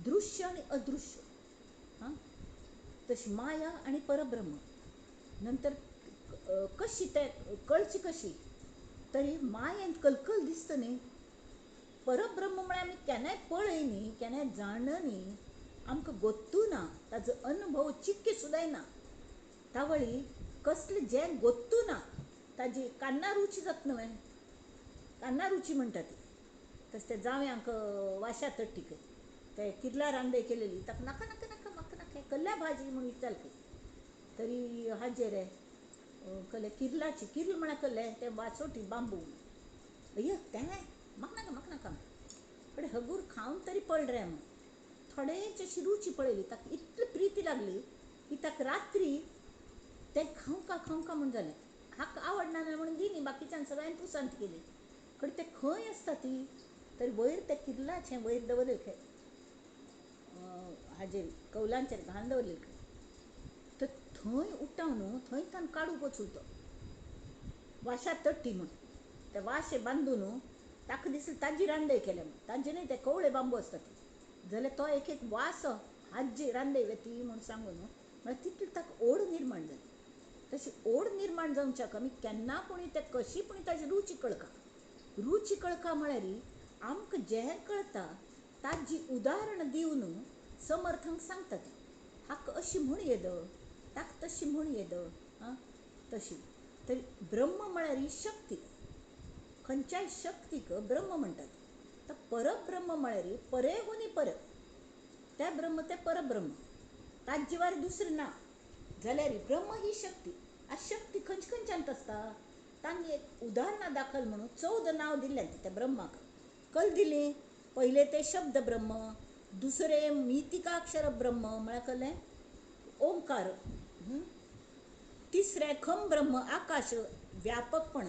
दृश्य आनी अदृश्य, हां तशी माया आनी परब्रह्म. नंतर कशी ते कळची कशी तरी मायेन कलकल दिसता न्ही. परब्रह्म म्हळ्यार आमी केन्नाय पळय न्ही, केन्नाय जाण न्ही, आमकां गोत्तू ना, ताजो अनुभव चिक्की सुद्दां ना. तावळी कसलें जें गोत्तू ना ताजी कान्ना रुची जाता न्हय, कान्ना रुची म्हणटा ती. तशें ते जावयांक वाश्या तट्टीक ते किर्ला रांदय केलेली ताका नाका नाका नाका म्हाका नाका कल्ल्या भाजी म्हूण विचारली तरी हाजेर कल्ले किर्लाची किर्ल म्हळ्यार कल्ले ते वासोटी बांबू अय्यो तें म्हाका नाका म्हाका नाका. पण हगूर खावन तरी पळ रे म्हूण थोडेच अशी रुची पळयली, ताका इतली प्रिती लागली की ताका रात्री तें खावंका खावंका म्हूण जालें. हाका आवडना म्हणून दिली, बाकीच्यान सगळ्यांनी पुसांत केली. खंय तें खंय आसता ती तर वयर त्या किर्लाचें वयर दवरलें खंय हाजेर कौलांचेर घालून दवरलें खंय. तर थंय उठावन न्हू थंय ताण काडूंक वचून तो वाशा तट्टी म्हूण ते वाशे बांदून न्हू ताका दिसलें ताजी रांदय केल्या म्हूण, ताजे न्हय ते कवळे बांबू आसता ते, जाल्यार तो एक एक वास हाजी रांदय वेती म्हूण सांगून न्हू म्हळ्यार तितली ताका ओड निर्माण जाली. तशी ओड निर्माण जावच्याक आमी केन्ना पुणी ते कशी पुणी ताजी रुची कळका. रुची कळका म्हळ्यार आमकां जें कळटा ताजी उदाहरण दिवन समर्थांक सांगता ती हाका अशी म्हूण येद ताका तशी म्हूण येद आं तशी. तर ब्रह्म म्हळ्यार ही शक्ती, खंयच्याय शक्तीक ब्रह्म म्हणटात. तर परब्रह्म म्हळ्यार परेहुनी पर, त्या ब्रह्म तें परब्रह्म, ताजे वार दुसरें ना. जाल्यार ब्रह्म ही शक्ती, आ शक्ती खंयचे खंयच्यांत आसता तांणी एक उदाहरणां दाखल म्हणून 14 नांव दिल्लें त्या ब्रह्माक. कल दिली पयलें तें शब्द ब्रह्म, दुसरें मितिकाक्षर ब्रह्म म्हळ्यार कसलें ओंकार. तिसरें खम ब्रह्म आकाश व्यापकपण.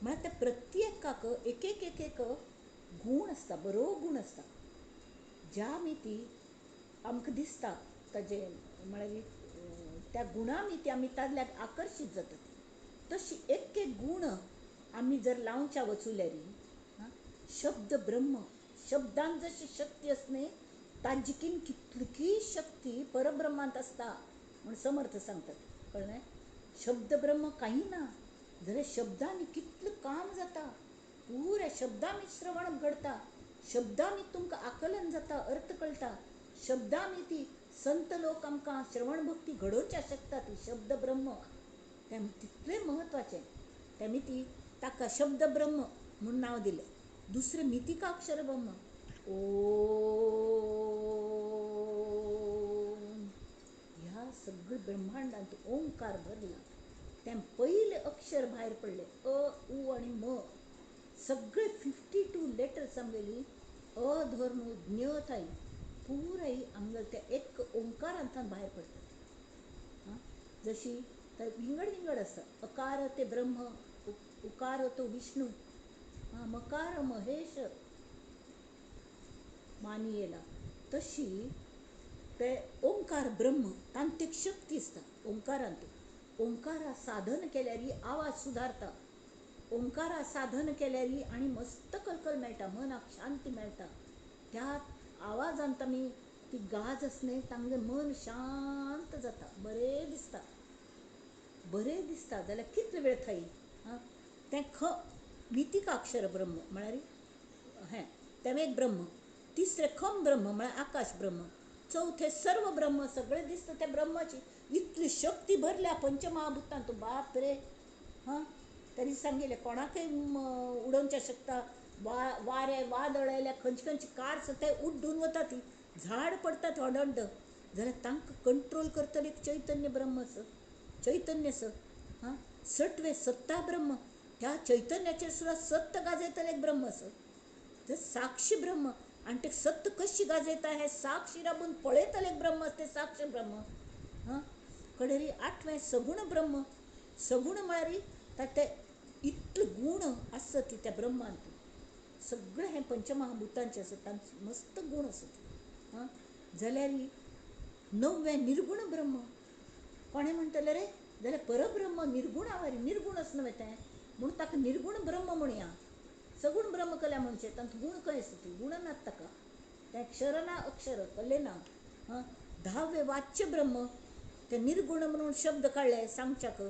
म्हळ्यार त्या प्रत्येकाक एक एक एक एक गूण आसता, बरो गूण आसता. ज्या मिती आमकां दिसता ताजे म्हळ्यार त्या गुणा मिती आमी तातल्याक आकर्शीत जातात. तशी एक एक गूण आमी जर लावच्या वचुल्यारी शब्द ब्रह्म शब्दान जशी शक्ती आसता ताजिकीन कितली शक्ती परब्रह्मांत आसता म्हूण समर्थ सांगतात. कळ्ळें? शब्द ब्रह्म काही ना जाल्यार शब्दांनी कितलें काम जाता. पुऱ्या शब्दांनी श्रवण घडता, शब्दांनी तुमकां आकलन जाता, अर्थ कळटा. शब्दांनी ती संत लोक आमकां श्रवण भक्ती घडोवच्या शकता. ती शब्द ब्रह्म तें तितलें म्हत्वाचें. तेमी ती ताका शब्द ब्रह्म म्हूण नांव दिलें. दुसरें मितिकाक्षर ब्रह्म ओम ह्या सगळ्या ब्रह्मांडांत ओंकार भरला. तें पयलें अक्षर भायर पडलें अ उ आनी म. सगळे 52 लेटर्स आमगेली अ धरून ज्ञ थाय पुराय आमगेले त्या एक ओंकारांतल्यान भायर पडटात. जशी तर विंगड विंगड आसता. अकार ते ब्रह्म, उकार तो विष्णू, मकार महेश मानियेला. तशी ते ओंकार ब्रह्म तांत एक शक्ती आसता. ओंकारांत ओंकारा साधन केल्यार आवाज सुदारता. ओंकारा साधन केल्यार आनी मस्त कलकल मेळटा, मनाक शांती मेळटा. त्या आवाजांत आमी ती गाज आसता तांगें मन शांत जाता, बरें दिसता. बरें दिसता जाल्यार कितलो वेळ थंय तें ख मितिकाक्षर ब्रह्म म्हळ्यार हें तें एक ब्रह्म. तिसरें खम ब्रह्म म्हळ्यार आकाश ब्रह्म. चवथें सर्व ब्रह्म सगळें दिसता त्या ब्रह्माची इतली शक्ती भरल्या पंचमहाभूतांत. बाप रे! हां तरी सांगिल्लें कोणाकय उडोवच्या शकता. वारें वादळ आयल्यार खंयची खंयची कार्स ते उड्डून वता, ती झाड पडटा व्हड व्हड. जाल्यार तांकां कंट्रोल करतलें एक चैतन्य ब्रह्म आसा, चैतन्य आसा. हां सटवें सत्ता ब्रह्म, त्या चैतन्याचेर सुद्दां सत्य गाजयतलें एक ब्रह्म आसा. तर साक्षी ब्रह्म आनी तें सत्य कशी गाजयता हें साक्षी राबून पळयतलें एक ब्रह्म आसा, तें साक्षी ब्रह्म. हां कडेरी आठवें सगुण ब्रह्म. सगुण म्हळ्यार ते इतले गूण आसत त्या ब्रह्मांत. सगळें हें पंचमहाभूतांचें आसा, तांचो मस्त गूण आसत. हां जाल्यार णव्वें निर्गुण ब्रह्म. कोणें म्हणटलें रे जाल्यार परब्रह्म निर्गुण आवारी, निर्गुण आसा न्हय तें, म्हणून ताका निर्गुण ब्रह्म म्हणया. सगुण ब्रह्म कल्या म्हणचें तांतूं गूण खंय आसता? ती गूण नात ताका, तें अक्षर ना, अक्षर कल्लें ना. हां धावें वाच्य ब्रह्म. तें निर्गुण म्हणून शब्द काडले सांगच्याक,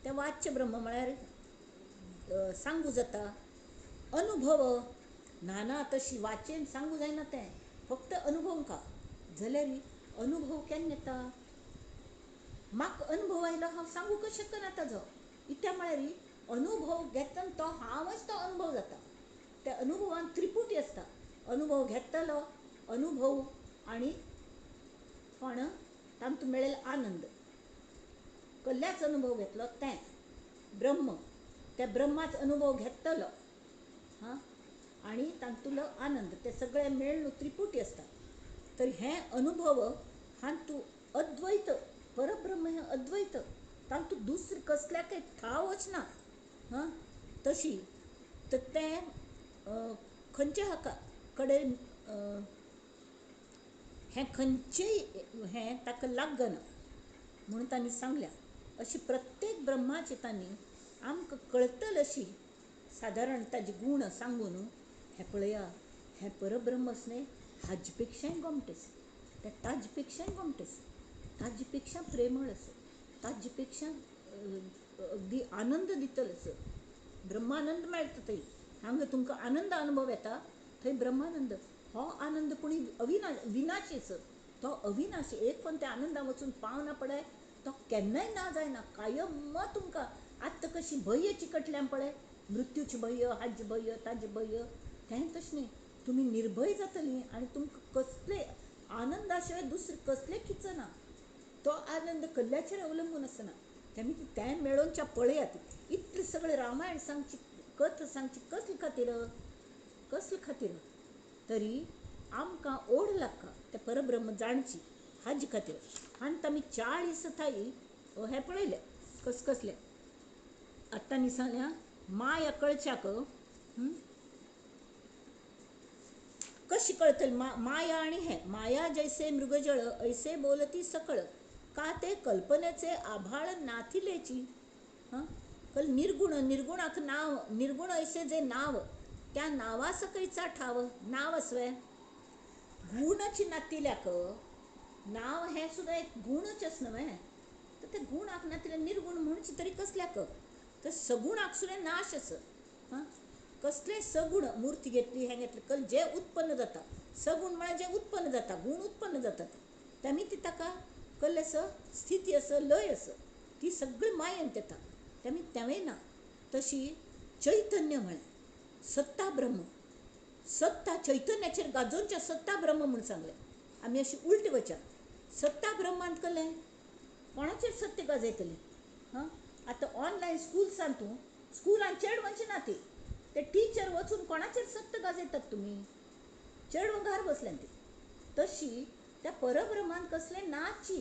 तें वाच्य ब्रह्म म्हळ्यार सांगू जाता. अनुभव ना ना तशी वाचेन सांगू जायना, तें फक्त अनुभवंका. जाल्यार अनुभव केन्ना येता? म्हाका अनुभव आयलो हांव सांगूंक शकना ताजो. इत्या म्हळ्यार अनुभव घेतना तो हांवच तो अनुभव जाता. त्या अनुभवान त्रिपुटी आसता. अनुभव घेतलो अनुभव आनी कोण तांतूं मेळेल आनंद. कसल्याच अनुभव घेतलो तें ब्रह्म, त्या ब्रह्माच अनुभव घेतलो हां आनी तांतुलो आनंद, ते सगळे मेळून त्रिपुटी आसता. तर हें अनुभव हातूं अद्वैत परब्रह्म हें अद्वैत, तातूंत दुसरें कसल्याकय ठावच ना. हां तशी तर तें खंयच्या हाका कडेन हें खंयचेय हें ताका लागना म्हणून तांणी सांगल्या. अशी प्रत्येक ब्रह्माची तांणी आमकां कळटलें अशी सादारण ताजे गूण सांगून हें पळया हें परब्रह्म न्हय हाजे पेक्षाय गोमटें, तें ताजे पेक्षाय गोमटें, ताजे पेक्षा प्रेमळ आसा, ताजे पेक्षा अगदी आनंद दितलें आसा. ब्रह्मानंद मेळटा थंय. हांगा तुमकां आनंद अनुभव येता, थंय ब्रह्मानंद. हो आनंद पूण विनाशी आसा. तो अविनाशी, एक पण त्या आनंदान वचून पावना पळय तो केन्नाय ना जायना, कायम तुमकां. आतां कशी भंय चिकटल्या पळय, मृत्यूचे भंय, हाजे भंय, ताजे भंय, तें तशें न्ही. तुमी निर्भय जातलीं आनी तुमकां कसले आनंदा शिवाय दुसरें कसलें किचना. तो आनंद कल्ल्याचेर अवलंबून आसना. तें मेळोवच्या पळयात. इतलें सगळें रामायण सांगची, कथा सांगची कसले खातीर, कसले खातीर? तरी आमकां ओड लागता तें परब्रह्म जाणची हाजे खातीर. आनी आमी 40 थाई हें पळयलें कसकसलें. आतां न्ही सांगल्या माया कळच्याक कशी कळतली माया आनी हें माया जैसे मृगजळ ऐसे बोलती सकळ का ते कल्पनेचे आभाळ नाथिलेची. हां कल निर्गुण निर्गुणाक नाव निर्गुण ऐसे जे नाव त्या नावा सकयचा ठाव. नाव आसवे गुणच नातिल्याक नाव हें सुद्दां एक गुणच आस न्हय, तर ते गुणाक नातिल्या निर्गुण म्हणचे तरी कसल्याक तर सगुणाक सुद्दां नाश आस. हां कसले सगुण मूर्ती घेतली हें घेतलें कल जे उत्पन्न जाता सगुण म्हळ्यार जे उत्पन्न जाता गुण उत्पन्न जातात तेमी ती ताका कल आस स्थिती आस लय आस ती सगळी मायेंत येता तेमी तेंवय ना. तशी चैतन्य म्हळें सत्ता ब्रह्म सत्ता चैतन्याचेर गाजोवच्या सत्ता ब्रह्म म्हूण सांगलें. आमी अशी उलटी वच्या सत्ता ब्रह्मांत कलें कोणाचेर सत्य गाजयतलें. हां आतां ऑनलायन स्कुल्सान तूं स्कुलान चेडवांची ना ती ते टिचर वचून कोणाचेर सत्य गाजयतात तुमी चेडवां घार बसल्यान ती. तशी त्या परब्रह्मान कसलें नाची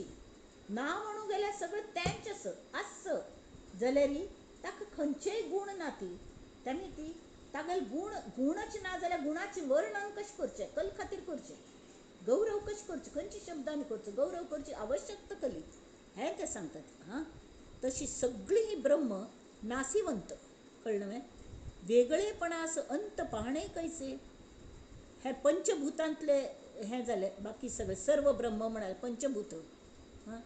ना म्हणून गेल्यार सगळें तेंच आस आस जाल्यार ताका खंयचेय गूण ना ती तेमी ती तागेले गूण गुणच ना जाल्यार गुणाचें वर्णन कशें करचें कल खातीर करचें गौरव कशें करचें खंयच्या शब्दांनी करचो गौरव करची आवश्यकता कली हें ते सांगतात. हां तशी सगळी ही ब्रह्म नासिवंत कळ्ळें न्हय. वेगळेपणास अंत पाहणे कैसे हे पंचभूतांतले हें जालें बाकी सगळें सर्व ब्रह्म म्हणाले पंचभूत. हां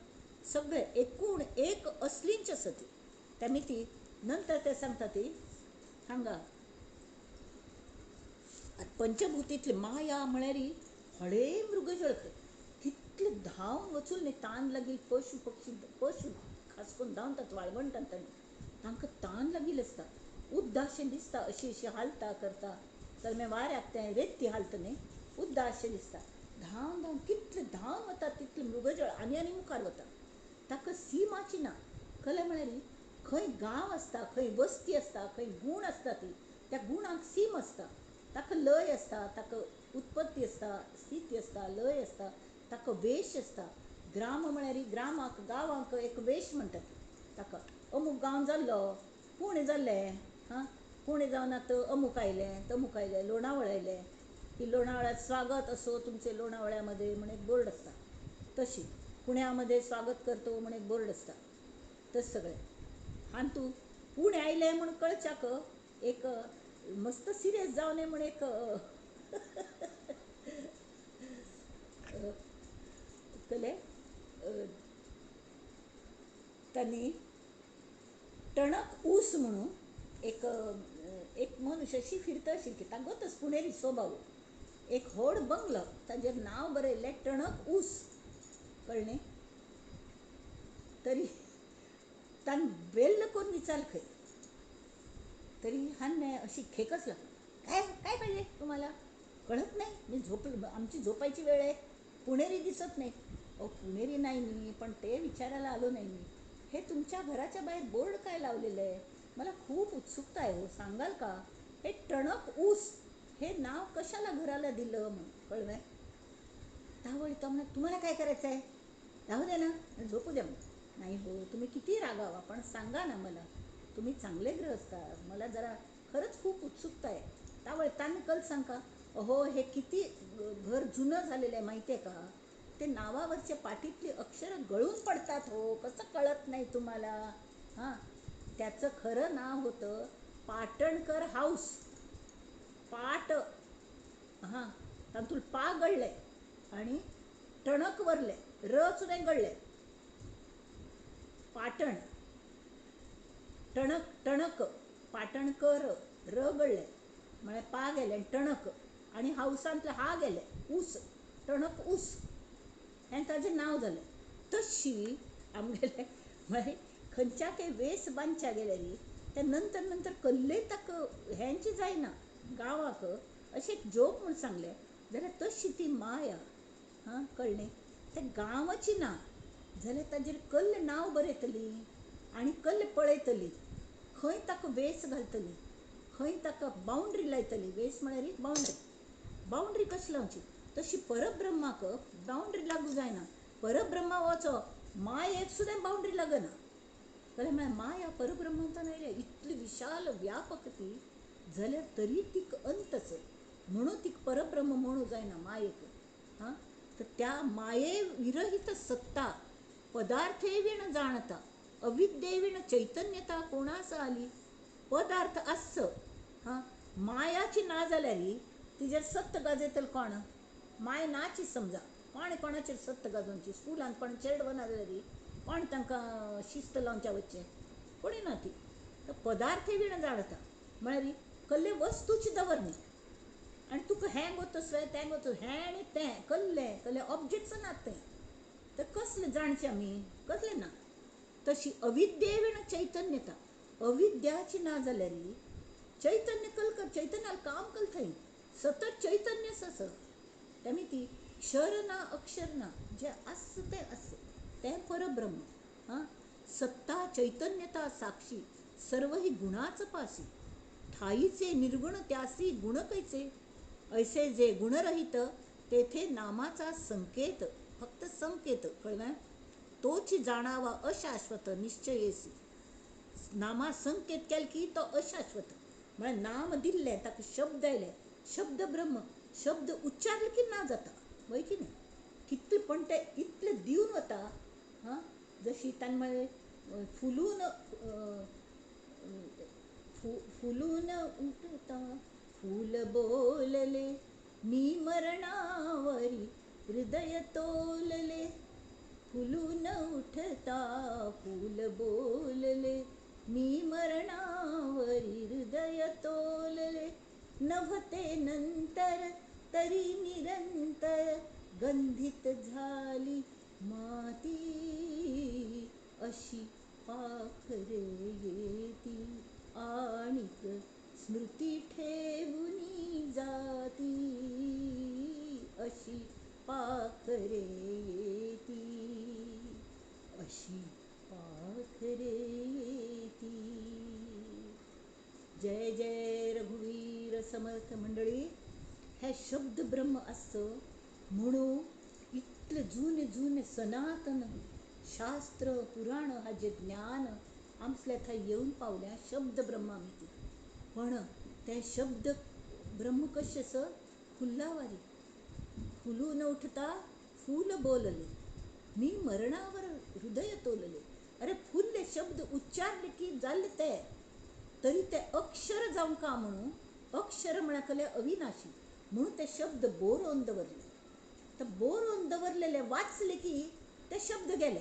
सगळे एकूण एक असलींच आसा ती तेमी ती नंतर ते सांगता ती हांगा पंचभूतींतली माया म्हळ्यार हळे मृगजळ कितले धांवन वचून न्ही तान लागिल्ले पशु पक्षी पशु खास करून धांवतात वाळवंटात तांकां तान लागिल्लें आसता उद्दाशें दिसता अशी अशी हालता करता तर मागीर वाऱ्याक तें रेती हालता न्ही उद्दाशें दिसता धांवन धांवन कितले धांवन वता तितलें मृगजळ आनी आनी मुखार वता ताका सीमाची ना. कला म्हळ्यार खंय गांव आसता खंय वस्ती आसता खंय गूण आसता ती त्या गुणाक सीम आसता ताका लय आसता ताका उत्पत्ती आसता स्थिती आसता लय आसता ताका वेश आसता. ग्राम म्हळ्यार ग्रामाक गांवांक एक वेश म्हणटात ताका अमूक गांव जाल्लो पुणे जाल्लें. हां पुणे जावन आतां अमूक आयलें तमूक आयलें लोणावळ आयलें की लोणावळ्यात स्वागत असो तुमचे लोणावळ्यामध्ये म्हण एक बोर्ड आसता. तशी पुण्यामध्ये स्वागत करतो म्हण एक बोर्ड आसता. तशें सगळें आनी तूं पुणे आयलें म्हूण कळच्याक एक मस्त सिरियस जावन म्हण एक कले तांणी टणक ऊस म्हणून एक एक मनुष्य अशी फिरता अशी तागोतच पुणेरी स्वभाव एक व्हड बंगलो ताजेर नांव बरयल्लें टणक ऊस कळ्ळें. तरी तांणी बेल्ल करून विचार खंय तरी हान्ने अशी खेकच लागली काय काय पाहिजे तुम्हाला कळत नाही मी झोप आमची झोपायची वेळ आहे पुणेरी दिसत नाही. अहो पुणेरी नाही मी पण ते विचारायला आलो नाही मी. हे तुमच्या घराच्या बाहेर बोर्ड काय लावलेलं आहे मला खूप उत्सुकता आहे हो सांगाल का हे टणक ऊस हे नाव कशाला घराला दिलं म्हणून कळलं. त्यावेळी तो म्हणा तुम्हाला काय करायचं आहे राहू दे ना झोपू द्या म्हणून. नाही हो तुम्ही किती रागावा पण सांगा ना मला तुम्ही चांगले गृहस्थ मला जरा खरंच खूप उत्सुकता आहे. त्यावेळी तान कल सांगा अहो हे किती घर जुनं झालेलं आहे माहिती आहे का ते नावावरच्या पाठीतली अक्षरं गळून पडतात हो कसं कळत नाही तुम्हाला. हां त्याचं खरं नाव होतं पाटणकर हाऊस पाट. हां तातूंत पा गळले आणि टणक वरले र सुद्दां गळले पाटण टणक टणक पाटणकर र गळले म्हळ्यार पा गेले टणक आनी हावसांतले हा गेले ऊस टणक ऊस हें ताजें नांव जालें. तशी आमगेले म्हळ्यार खंयच्या वेस बांदच्या गेल्यार ते नंतर नंतर कल्लय ताका हेंच जायना गांवाक अशें एक जोक म्हूण सांगलें जाल्यार तशी ती माया. हां कळ्ळें ते गांवाची ना जाल्यार ताजेर कल्ल नांव बरयतली आनी कल्ल पळयतली खंय ताका वेस घालतली खंय ताका बाउंड्री लायतली. वेस म्हळ्यार एक बाउंड्री बाउंड्री कशी लावची तशी परब्रह्माक बाउंड्री लागू जायना. परब्रह्मा वचो मायेक सुद्दां बाउंड्री लागना. कळ्ळें? म्हळ्यार माया परब्रह्मांतल्यान आयल्या, इतली विशाल व्यापक ती जाल्यार तरी तिका अंत आसा, म्हणून तिका परब्रह्म म्हणू जायना मायेक. हां, तर त्या माये विरहित सत्ता पदार्थे विण जाणता अविद्ये विण चैतन्यता कोणास आली. पदार्थ आस, हां, मायाची ना जाल्यार तिजेर सत्य गाजयतले कोण? माय नाची समजा, कोण कोणाचेर सत्य गाजोवची? स्कुलांत कोण चेडवां ना जाल्यार कोण तांकां शिस्त लावच्या वचचें? कोणी ना ती. तर पदार्थ विण जाणता म्हळ्यार कसले वस्तूची दवरनी आनी तुका हें गो तसलें तें गो तसलें, हें आनी तें कसलें कसले ऑब्जेक्ट्स नात थंय, तर कसलें जाणचें आमी? कसलें ना. तशी अविद्ये विण चैतन्यता, अविद्याची ना जाल्यार चैतन्य कल कर, चैतन्याला काम कल थंय सतत चैतन्य आसा. तेमी ती क्षर ना अक्षर ना, जें आसा तें आसा, तें परब्रह्म. हां, सत्ता चैतन्यता साक्षी सर्व ही गुणाच पासी, ठाईचे निर्गुण त्यासी गुण कैचे, ऐसे जे गुणरहित तेथे नामाचा संकेत, फक्त संकेत. कळ्ळें? तोच जाणावा अशाश्वत निश्चयेसी. नामा संकेत केले की तो अशाश्वत म्हळ्यार नाम दिल्लें ताका शब्द आयले, शब्द ब्रह्म, शब्द उच्चारले की ना जाता, वय की न्ही? कितले पण ते इतले दिवन वता. हां, जशी ताणें म्हळें फुलून फुलून उठता फूल बोलले मी मरणावरी हृदय तोलले, फुलून उठता फूल बोलले मी मरणावरी हृदय तोलले, नव्हते नंतर तरी निरंतर गंधित झाली माती, अशी पाखरे येती आणिक स्मृती ठेवूनी जाती, अशी पाखरे येती, अशी पाखरे येती. जय जय रघुवीर समर्थ. मंडळी, हे शब्द ब्रह्म आसचो म्हणून इतले जुने जुने सनातन शास्त्र पुराण हाजें ज्ञान आमसल्या थंय येवन पावल्या शब्द ब्रह्म आमी ती. पण तें शब्द ब्रह्म कशें आसा? फुल्लावारी फुलून उठता फूल बोलले मी मरणावर हृदय तोलले. अरे फुल्ले शब्द उच्चारले की जाल्ले ते, तरी ते अक्षर जावं का म्हणून, अक्षर म्हळ्यार कसलें अविनाशी म्हणून ते शब्द बरोवन दवरले. तर बरोवन दवरलेले वाचले की ते शब्द गेले,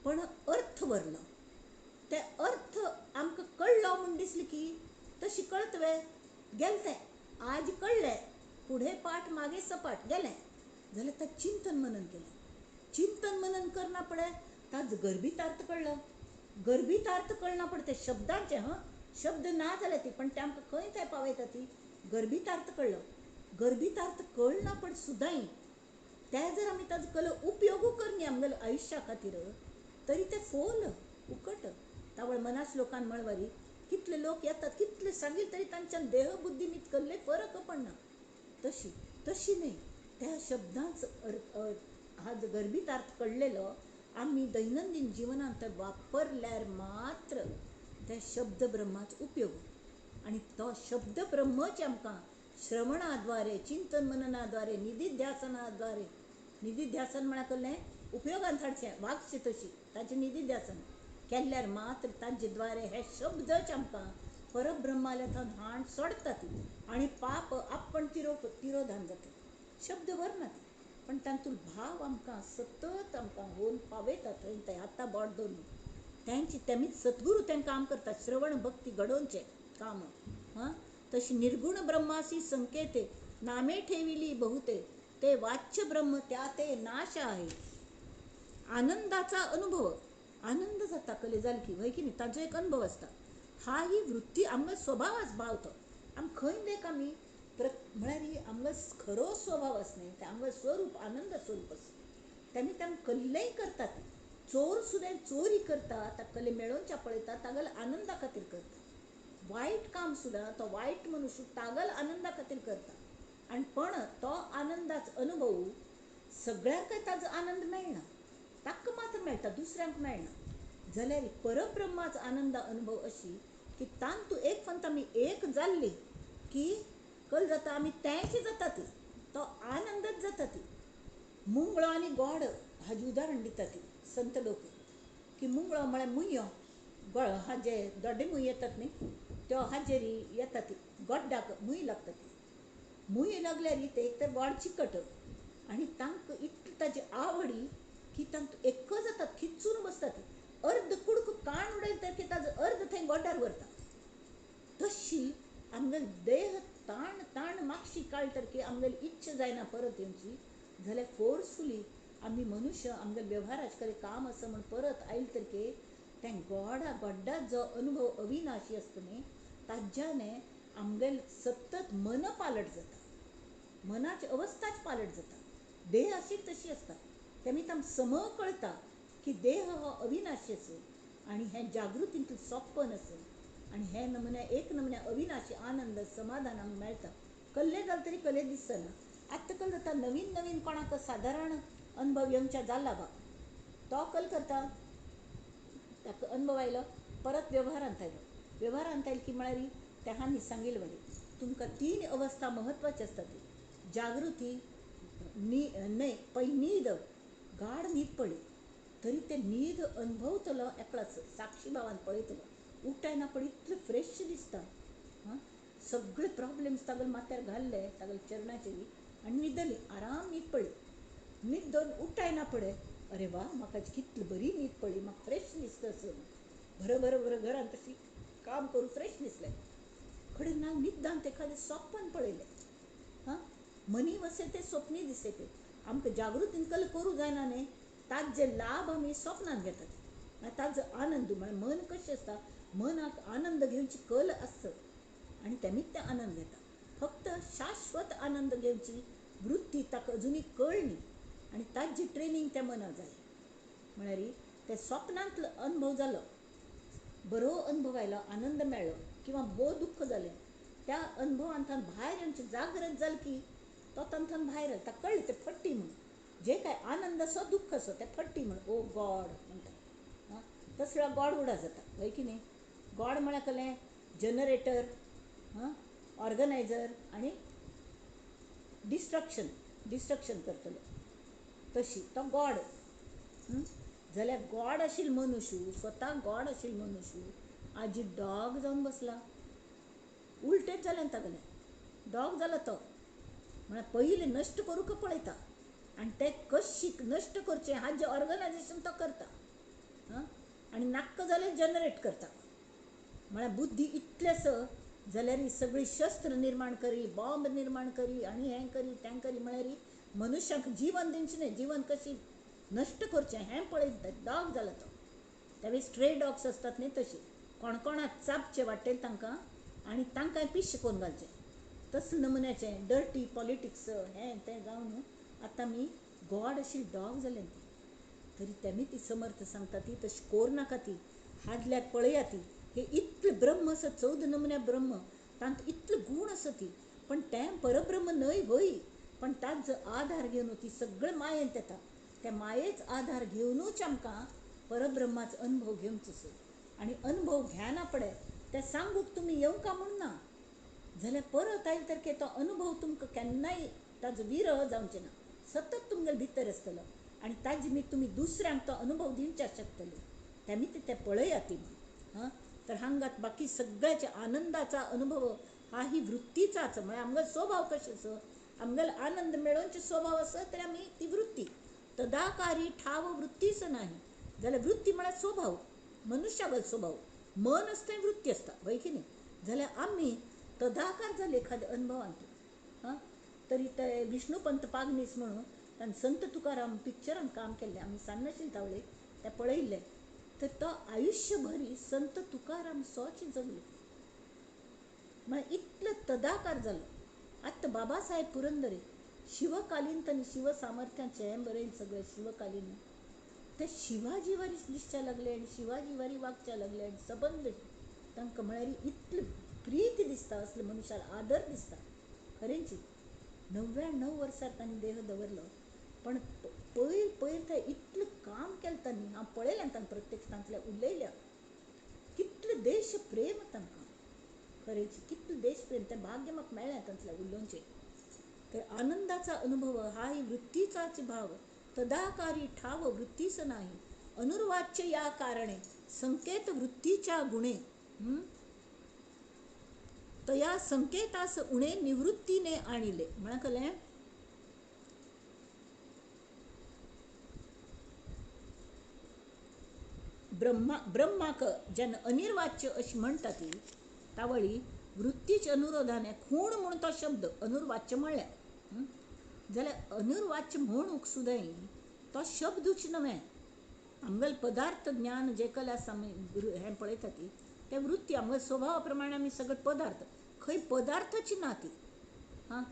पण अर्थ वरलो. ते अर्थ आमकां कळ्ळो म्हूण दिसले की तशी कळत वे गेले ते, आज कळ्ळें फुडें पाठ मागीर सपाट गेलें जाल्यार ताजें चिंतन मनन केलें. चिंतन मनन करना पळय ताजो गर्भितार्थ कळ्ळो. गर्भितार्थ कळना पळय ते शब्दांचे, हां, शब्द ना जाले ती पण ते आमकां खंय थंय पावयता ती. गर्भितार्थ कळ्ळो. गर्भितार्थ कळना पण सुद्दांय ते जर आमी ताजो कलो उपयोगू करनी आमगेल्या आयुश्या खातीर तरी ते फोल उकट. तावळ मनास लोकान म्हणवारी कितले लोक येतात कितले सांगील तरी तांच्यान देहबुद्धी इतकल्ले फरक पडना. तशी तशी न्हय, त्या शब्दांच हा जो गर्भितार्थ कळ्ळेलो आमी दैनंदीन जिवनांत वापरल्यार मात्र त्या शब्द ब्रह्माचो उपयोग. आनी तो शब्द ब्रह्मच आमकां श्रवणाद्वारे, चिंतन मननाद्वारे, निधिध्यासनाद्वारे, निधिध्यासन म्हळ्यार कसलें उपयोगांत हाडचें, वागचें तशी ताचें निधिध्यासन केल्यार मात्र ताजे द्वारे हे शब्दच आमकां परब्रह्माल्या थंय हाण सोडटा ती आनी पाप आपण तिरोधान जाता. शब्द वरना ती पण तातूंत भाव आमकां सतत आमकां होवन पावयता थंय थंय आतां बोट दवरून तांची तेमीच सद्गुरू तें काम करता, श्रवण भक्ती घडोवचें काम. हां, तशी निर्गुण ब्रह्मासी संकेते नामे ठेविली बहुते ते वाच्य ब्रह्म त्या ते नाश आहे. आनंदाचा अनुभव, आनंद जाता कले जाल की वय की न्ही, ताजो एक अनुभव आसता. हा ही वृत्ती आमकां स्वभाव भाव तो आम खंय देख आमी म्हळ्यार ही आमकां खरो स्वभाव आसा न्ही, तें आमकां स्वरूप आनंद स्वरूप आसा. तेमी तेम कल्लेय करतात. चोर सुद्दां चोरी करता ताका कले मेळोवच्या पळयता, तागेल्या आनंदा खातीर करता. वायट काम सुद्दां तो वायट मनुष्य तागल आनंदा खातीर करता आनी पण तो आनंदाचो आनंदाचो अनुभव सगळ्यांकय ताजो आनंद मेळना, ताका मात्र मेळटा, दुसऱ्यांक मेळना. जाल्यार परब्रह्माचो आनंद अनुभव अशी की तांतू एक फंत आमी एक जाल्ली की कल जाता आमी तेंच जाता ती, तो आनंदच जाता ती. मुंगळो आनी गोड हाजें उदाहरण दिता ती संत लोक की मुंगळो म्हळ्यार मुयो, गोळ हाजे दोड्डे मूय येतात न्ही त्यो हाजेरी येता ती, गोड्डाक मूय लागता ती. मूय लागल्यार ते एक तर गोड चिकट आनी तांकां इतली ताजी आवडी की तांकां एक जातात, खिचून बसतात. अर्द कुडको काण उडयत तर की ताजो अर्द थंय गोड्डार व्हरता. तशी आमगेलो देह ताण ताण मागशी काळ तर की आमगेली इच्छा जायना परत येवची, जाल्यार फोर्सफुली आमी मनुष्य आमगेले वेव्हाराचे कडेन काम आसा म्हूण परत आयल तर की तें गोडा गोड्डा जो अनुभव अविनाशी आसता न्ही ताज्याने आमगेले सतत मन पालट जाता, मनाची अवस्थाच पालट जाता. देह अशी तशी आसता, तेमी आमकां सम कळटा की देह हो अविनाशी आसा आनी हें जागृतींतलें सोंपण आसा आनी हे नमुन्या एक नमुन्या अविनाशी आनंद समाधान आमकां मेळटा. कल्ले जालें तरी कले दिसना. आतां कल जाता नवीन नवीन कोणाक सादारण अनुभव येवच्या जाला बा, तो कल करता, ताका अनुभव आयलो परत वेव्हारांत आयलो. वेव्हारांत आयलो की म्हळ्यार तेहांनी सांगिल्लें बरें तुमकां तीन अवस्था म्हत्वाची आसता ती जागृती न्हय पयली न्हीद, गाढ न्हीद पडली तरी ते न्हीद अनुभवतलो एकलोच साक्षी भावान पळयतलो, उठ्ठायना पळय इतलें फ्रेश दिसता. हां, सगळे प्रॉब्लेम्स तागेले माथ्यार घाल्ले तागेले चरणाचेर आनी न्हिदली, आराम न्हीद पडली. न्हीद दोन उठ्ठायना पळय अरे वा म्हाका कितली बरी न्हीद पडली, म्हाका फ्रेश दिसता असो, बरं बरं बरं घरांत तशी काम करून फ्रेश दिसलें. खडेन ना न्हिदांत एखादें सपन पळयलें, हां मनी वसे ते स्वप्नी दिसते ते आमकां जागृतीन कल करूं जायना न्ही, ताजे लाभ आमी स्वप्नान घेतात, ताजो आनंद. म्हळ्यार मन कशें आसता, मनाक आनंद घेवची कल आसता आनी तेमीच ते आनंद घेता. फक्त शाश्वत आनंद घेवची वृत्ती ताका अजुनूय कळ्ळी आनी ताजी ट्रेनींग त्या मनाक जाय. म्हळ्यार ते स्वप्नांतलो अनुभव जालो, बरो अनुभव आयलो, आनंद मेळ्ळो किंवा भोव दुख्ख जालें, त्या अनुभवांतल्यान भायर येवची जागृत जाल की तो तांतल्यान भायर ताका कळ्ळें तें फट्टी म्हूण, जे काय आनंद आसो दुख्ख आसो तें फट्टी म्हूण, ओ गॉड म्हणटा. आं, तसलो गॉड उडा जाता हय की न्ही. गॉड म्हळ्यार कसलें जनरेटर, हां, ऑर्गनायजर आनी डिस्ट्रक्शन, डिस्ट्रक्शन करतलो तशी तो गॉड. जाल्यार गॉड आशिल्लो मनुष्य, स्वता गॉड आशिल्लो मनुष्य आजी डॉग जावन बसला. उलटेच जालें तागेलें, डॉग जाला तो. म्हळ्यार पयलीं नश्ट करूंक पळयता आनी तें कशी नश्ट करचें हाजें ऑर्गनायजेशन तो करता. आं, आनी नाक्क जाल्यार जनरेट करता. म्हळ्यार बुद्धी इतलें आसा जाल्यार ही सगळी शस्त्र निर्माण करी, बॉम्ब निर्माण करी आनी हें करी तें करी, म्हळ्यार मनुष्याक जीवन दिवचें न्हय, जीवन कशी नश्ट करचें हें पळयता. डॉग जाला तो. त्यावेळी स्ट्रे डॉग्स आसतात न्ही तशी कोणकोणाक चाबचें वाटेल तांकां आनी तांकां पिशें करून घालचें, तसले नमुन्याचें डर्टी पॉलिटिक्स हें तें जावन आतां आमी गॉड अशी डॉग जाले ती. तरी तेमी ती समर्थ सांगता ती तशी कोर नाका ती, हाडल्यार पळया ती, हे इतलें ब्रह्म आसा, 14 नमुन्या ब्रह्म, तांत इतले गूण आसा ती, पण तें परब्रह्म न्हय व्हय, पण ताजो आधार घेवन ती सगळें मायेंत येता, त्या मायेच आधार घेवनूच आमकां परब्रह्माचो अनुभव घेवचो असो. आनी अनुभव घेना पडे तें सांगूंक तुमी येवंका म्हूण ना, जाल्यार परत आयले तर तो अनुभव तुमकां केन्नाय ताजो विरह जावचें ना, सतत तुमगेले भितर आसतलो आनी ताजे मी तुमी दुसऱ्यांक तो अनुभव दिवच्याक शकतले. तेमी ते पळया ती. हां, तर हांगात बाकी सगळ्याच्या आनंदाचा अनुभव हा ही वृत्तीचाच, म्हळ्यार आमगेलो स्वभाव कशें आसा, आमगेलो आनंद मेळोवचो स्वभाव आसा तर आमी ती वृत्ती तदाकारी ठाव वृत्तीच नाही. जाल्यार वृत्ती म्हळ्यार स्वभाव, मनुष्यागेलो स्वभाव, मन आसता वृत्ती आसता हय की न्ही. जाल्यार आमी तदाकार जाले एखाद्या अनुभवांत. हां, तरी ते विष्णुपंत पागनीस म्हणून ताणें संत तुकाराम पिक्चरान काम केल्लें, आमी सान्नाशील तावळे तें पळयिल्लें. तर तो आयुष्यभरी संत तुकाराम सोच जगलो, म्हळ्यार इतलो तदाकार जालो. आतां बाबासाहेब पुरंदरे शिवकालीन तांणी शिवसामर्थ्याचें हें बरयलें सगळें शिवकालीन, ते शिवाजीवारी दिसच्या लागले आनी शिवाजीवारी वागच्या लागले आनी सबंद तांकां म्हळ्यार इतली प्रीती दिसता, असले मनशाक आदर दिसता खरेंची. 99 वर्सां तांणी देह दवरलो. पण पयर पयर ते इतलें काम केलें तांणी, हांव पळयलें तांकां प्रत्यक्ष, तांतल्या उलयल्या, कितलें देश प्रेम तांकां, खरेंच कितलें देश प्रेम, तें भाग्य म्हाका मेळ्ळें तांतल्या उलोवचें. तर आनंदाचा अनुभव हाही वृत्तीचाच भाव, तदाकारी ठाव वृत्तीच नाही, अनुर्वाच्य या कारणे संकेत वृत्तीच्या गुणे, तया संकेतास उणे निवृत्तीने आणिले. म्हणा कळ्ळें? ब्रह्माक जेन्ना अनिर्वाच्य अशी म्हणटा ती तावळी वृत्तीच्या अनुरोधाने खूण म्हूण तो शब्द अनुर्वाच्य म्हणल्यार, जाल्यार अनुर्वाच्य म्हणूंक सुद्दां तो शब्दूच न्हय. आमगेलें पदार्थ ज्ञान जे कला आसा आमी हें पळयता ती ते वृत्ती आमगे स्वभावा प्रमाणे आमी सगळे पदार्थ, खंय पदार्थाची ना ती, हां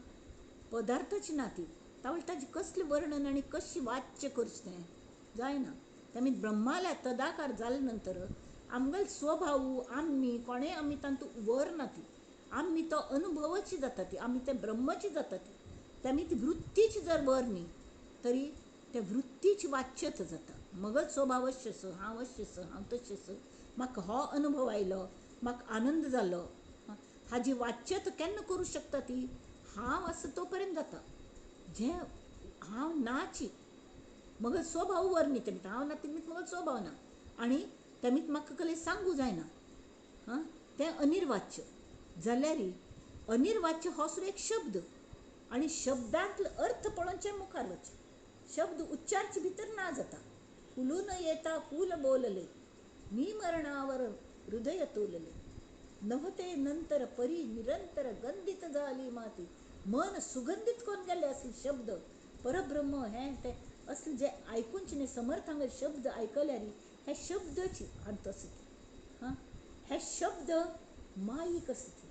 पदार्थाची ना ती, तावळ ताजें कसलें वर्णन आनी कशें वाच्य करचें तें जायना. तेमी ब्रह्माल्या तदाकार जाले नंतर आमगेलो स्वभाव आमी कोणें आमी तातूंत वर ना ती, आमी तो अनुभवाची जाता ती, आमी ते ब्रह्माची जाता ती. तेमी ती वृत्तीची जर वर न्ही तरी त्या वृत्तीची वाच्यत जाता. मगच स्वभाव अशें आसा, हांव अशें आसा, हांव तशें आसा, म्हाका हो अनुभव आयलो, म्हाका आनंद जालो, हाजी वाच्यत केन्ना करूं शकता ती हांव आसा तो पर्यंत जाता. जें हांव नाची मगो स्वभाव वर न्ही तेमी, हांव ना तेमी मगो स्वभाव ना आनी तेमीत म्हाका कसलें सांगू जायना, हां तें अनिर्वाच्य जाल्यार अनिर्वाच्य हो सुद्दां एक शब्द आनी शब्दांतलो अर्थ पळोवचें मुखार वचचें, शब्द उच्चारचे भितर ना जाता. फुलून येता फूल बोलले, मी मरणावर हृदय तोलले, नव्हते नंतर परी निरंतर गंधित झाली माती, मन सुगंधित करून गेले असले शब्द परब्रह्म हें तें असले जे आयकूनचे न्ही समर्थांगे शब्द आयकल्यार हे शब्दची अंत आसा ती, हां हे शब्द माईक आसा ती,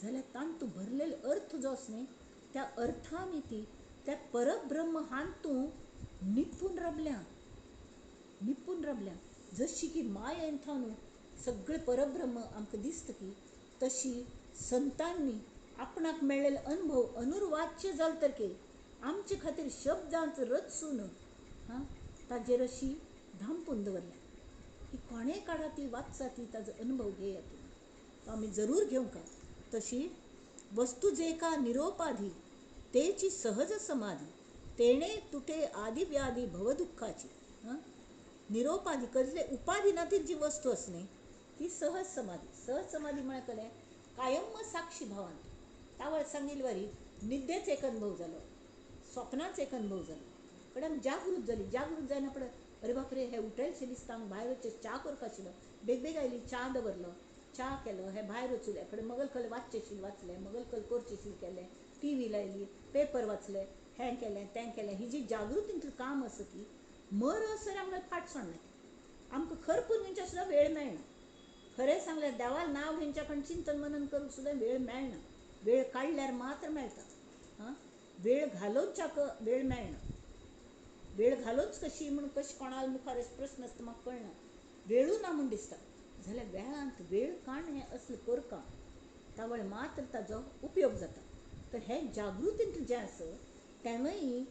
जाल्यार तांतूं भरलेलो अर्थ जो आसा न्ही त्या अर्थान ती त्या परब्रह्म हातूंत निपून राबल्या, निपून राबल्या. जशी की मायेन थावन सगळें परब्रह्म आमकां दिसता की तशी संतांनी आपणाक मेळ्ळेलो अनुभव अनुर्वाच्य जालो तर की आमचे खातीर शब्दांत रचून हां ताजेर अशी धांपून दवरल्या की कोणें काडा ती वाचा ती ताजो अनुभव घेयात तुमी, तो आमी जरूर घेवंक. तशी वस्तू जे का निरोपाधी तेची सहज समाधी, तेणे तुटे आदी व्याधी भवदुःखाची. हां निरोपाधी कसले उपाधी ना ती जी वस्तू आसा न्ही ती सहज समाधी. सहज समाधी म्हळ्यार कलें कायम साक्षी भावान. तावळ सांगिल्ले वरी निद्देच एक अनुभव जालो, स्वप्नाच एक अनुभव जालो, पण आमी जागृत जाली. जागृत जायना पडत अरे बापरे हे उठयलशें दिसता, हांव भायर वचचें च्या करपा आशिल्लो, बेगबेग आयली, च्या दवरलो, च्या केलो, हे भायर वचूं कडेन मगल कल वाचचें वाचलें, मगल कल करचें केलें, टी व्ही लायली, पेपर वाचले, हें केलें तें केलें. ही जी जागृतींतलें काम आसा ती मरसर आमकां फाट सोडना, आमकां खरपून घेवच्या सुद्दां वेळ मेळना. खरें सांगल्यार देवाक नांव घेवच्या कडेन चिंतन मनन करूंक सुद्दां वेळ मेळना, वेळ काडल्यार मात्र मेळटा. हां वेळ घालोवच्याक वेळ मेळना, वेळ घालोच कशी म्हूण कशी कोणाक मुखार अशे प्रस्न आसता म्हाका कळना, वेळू ना म्हूण दिसता. जाल्यार वेळांत वेळ काण हें असलें करका तावळ मात्र ताजो उपयोग जाता. तर हे जागृतींतलें जें आसा तेंवूय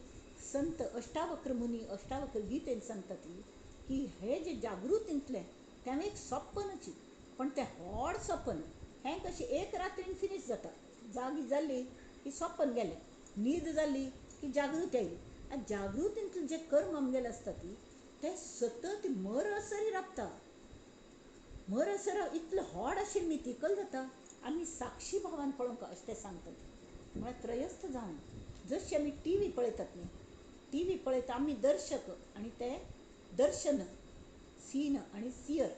संत अष्टावक्र मुनी अष्टावक्र गीतेन सांगता ती की हे जे जागृतींतलें तें एक सपनची, पण तें व्हड सपन हें कशें एक रात्रीन फिनीश जाता. जागी जाली की सपन गेलें, न्हीद जाली की जागृती आयली. आनी जागृतींतलें जें कर्म आमगेलें आसता ती तें सतत मरसरी राबता, मरसर इतलें व्हड आशिल्लें मितिकल जाता. आमी साक्षी भावान पळोवंक अशें तें सांगता ती, म्हळ्यार त्रयस्थ जावन जशी आमी टी व्ही पळयतात न्ही, टी व्ही पळयता आमी दर्शक आनी ते दर्शन सीन आनी सियर,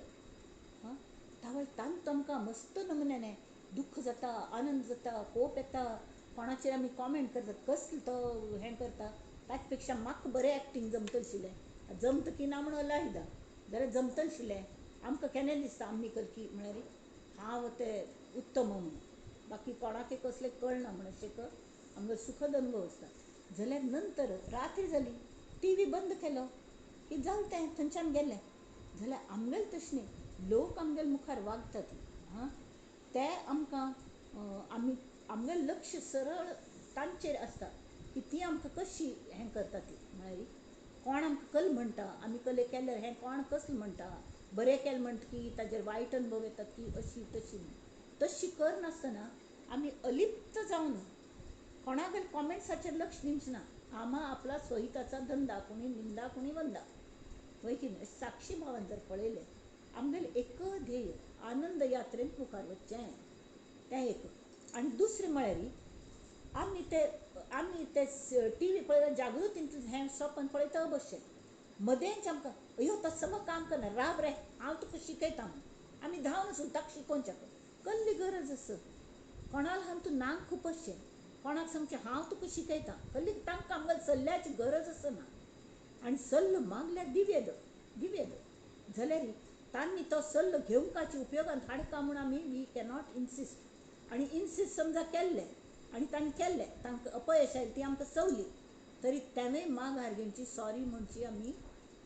हां तावळ तांतूं आमकां मस्त नमुन्याने दुख्ख जाता, आनंद जाता, कोप येता, कोणाचेर आमी कॉमेंट करतात कसलो तो हें करता, ताचे पेक्षा म्हाका बरें एक्टींग जमतशिल्लें, जमता की ना म्हणून अलाहिदा जाल्यार जमतशिल्लें आमकां केन्नाय दिसता आमी करकी म्हळ्यार हांव तें उत्तम म्हणून, बाकी कोणाकय कसलें कळना म्हण अशें आमकां सुखद अनुभव आसता. जाल्यार नंतर रात्री जाली, टी व्ही बंद केलो की जालें तें थंयच्यान गेलें. जाल्यार आमगेलें तशें न्ही, लोक आमगेले मुखार वागतात हां ते आमकां आमी आमगेलें लक्ष सरळ तांचेर आसता की ती आमकां कशी हें करता ती. म्हळ्यार कोण आमकां कल म्हणटा, आमी कले केल्यार हें कोण कसलें म्हणटा, बरें केलें म्हणटकीर ताजेर वायट अनुभव येतात की अशी तशी तशी करनासतना आमी अलिप्त जावन कोणागेर कॉमेंट्साचेर लक्ष दिवचें ना. आमा आपला स्वहिताचा धंदा, कोणी निंदा कोणी वंदा, वय की न्हय. साक्षी भावान जर पळयलें आमगेलें एक ध्येय आनंद यात्रेंत मुखार वचचें, तें एक. आनी दुसरें म्हळ्यार आमी ते टी व्ही पळयता जागृतींत हें सपन पळयता बसचें मदेंच आमकां अयो तो सम काम करना, राब रे हांव तुका शिकयता म्हूण आमी धांवन वचून ताका शिकोवचें. कसली गरज आसा? कोणाक हांव तूं नाक खुपसचें, कोणाक सांगचें हांव तुका शिकयता, कसली तांकां आमकां सल्ल्याची गरज आसना. आनी सल्लो मागल्यार दिवया दिवया जाल्यार तांणी तो सल्लो घेवपाची उपयोगांत हाडका म्हूण आमी we cannot insist. आनी इन्सिस्ट समजा केल्लें आनी तांणी केल्लें, तांकां अपयश आयलें, ती आमकां सवली, तरी तेणें माघार घेवची, सॉरी म्हणची आमी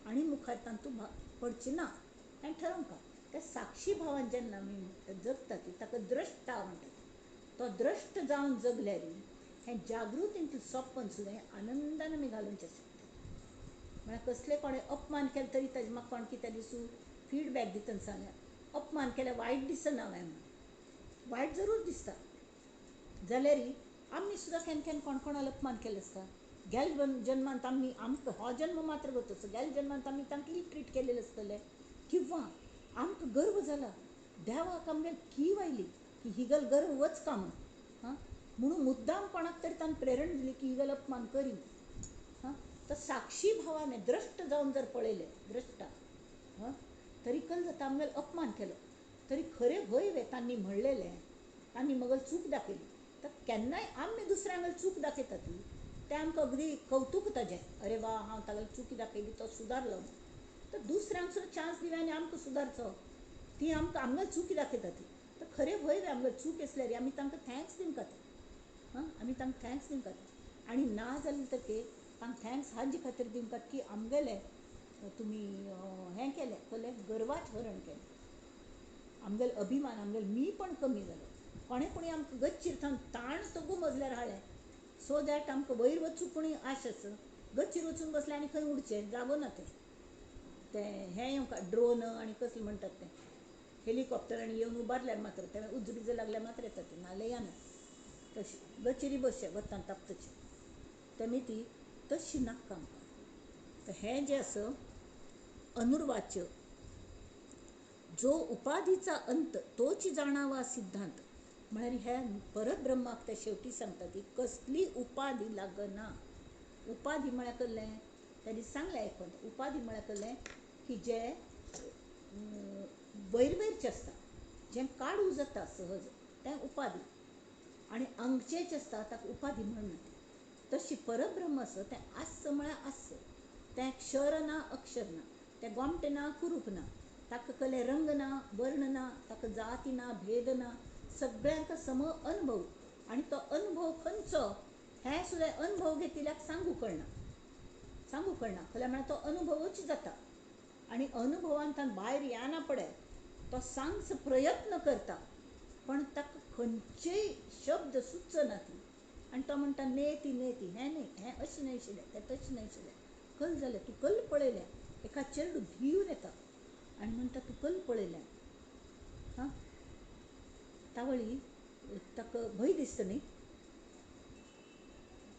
आनी मुखार तातूंत पडची ना हें ठरोवंक. त्या साक्षी भावान जेन्ना आमी जगता ती ताका द्रश्टा म्हणटात. तो द्रश्ट जावन जगल्यार हें जागृतींतलें सपन सुद्दां आनंदान आमी घालूंक शकता. म्हळ्यार कसले कोणें अपमान केलो तरी ताजें म्हाका कोण कितें दिसूं फिडबॅक दितना सांगल्या, अपमान केल्यार वायट दिसना हांवें म्हूण, वायट जरूर दिसता जाल्यार आमी सुद्दां केन्ना केन्ना कोण कोणाक अपमान केलो आसता. गेल्या जन्मांत आमी आमकां हो जन्म मात्र वतचो, गेल्या जन्मांत आमी तांकां इल ट्रीट केलेलें आसतलें, किंवां आमकां गर्व जाला देवाक आमगेर कीव आयली की ही गल गर्व वच का म्हूण, हां म्हणून मुद्दाम कोणाक तरी तांकां प्रेरणा दिली की ही गल अपमान करी. हां, तर साक्षी भावाने द्रश्ट जावन जर पळयलें द्रश्टा, हां, तरी कल जाता आमगेर अपमान केलो तरी खरें भंय वे तांणी म्हणलेलें, तांणी मगल चूक दाखयली. तर केन्नाय आमी दुसऱ्यांक चूक दाखयतात तें आमकां अगदी कवतूक ताजें, अरे वा हांव ताका चुकी दाखयली तो सुदारलो. तर दुसऱ्यांक सुद्दां चान्स दिवया आनी आमकां सुदारचो, ती आमकां आमकां चुकी दाखयतात ती. तर खरें भंय वे आमकां चूक आसल्यार आमी तांकां thanks दिवंक, हां आमी तांकां thanks दिवंक. आनी ना जालें तर ते तांकां thanks हाजे खातीर दिवंक की आमगेलें तुमी हें केलें, कसलें गर्वाचें हरण केलें, आमगेलो अभिमान आमगेलो मी पण कमी जालो. कोणें कोणी आमकां गच्चीर थावन ताण तगू मजल्यार हाडलें सो that आमकां वयर वचूंक कोणी आश आसा, गच्चीर वचून बसलें आनी खंय उडचें जागो ना. तें तें हें येवंक ड्रोन आनी कसलें म्हणटात तें हेलिकॉप्टर आनी येवन उबारल्यार मात्र तें उजरी लागल्यार मात्र येता तें, नाल्यार येना. तशें गच्चेरी बसचें वतान तापतचें तेमी ती तशी नाका आमकां. तर हें जें आसा अनुर्वाच्य, जो उपाधीचा अंत तोच जाणावा सिद्धांत. म्हळ्यार ह्या परब्रह्माक ते शेवटी सांगता की कसली उपाधी लागना. उपाधी म्हळ्यार कसलें ताणी सांगलें एक उपाधी म्हळ्यार कसलें की जे वयर वयरचें आसता, जें काडू जाता सहज तें उपाधी, आनी आंगचेच आसता ताका उपाधी म्हणना. तशी परब्रह्म आसा तें आस्स म्हळ्यार आस्स, तें क्षर ना अक्षर ना, तें गोमटें ना कुरूप ना, ताका कसलें रंग ना वर्ण ना, ताका जाती ना भेद ना, सगळ्यांक सम अनुभव. आनी तो अनुभव खंयचो हें सुद्दां अनुभव घेतिल्ल्याक सांगू कळना, सांगू कळना. खरें म्हळ्यार तो अनुभवूच जाता आनी अनुभवान ताका भायर येना पडे, तो सांगचो प्रयत्न करता पण ताका खंयचेय शब्द सुचना ती. आनी तो म्हणटा नेती नेती, हें न्हय, हें अशें न्हय आशिल्लें, तें तशें न्हय आशिल्लें, कल जालें तूं कल पळयलें. एका चेडू भिवन येता आनी म्हणटा तूं कल पळयलें, हां तावळी ताका भंय दिसता न्ही,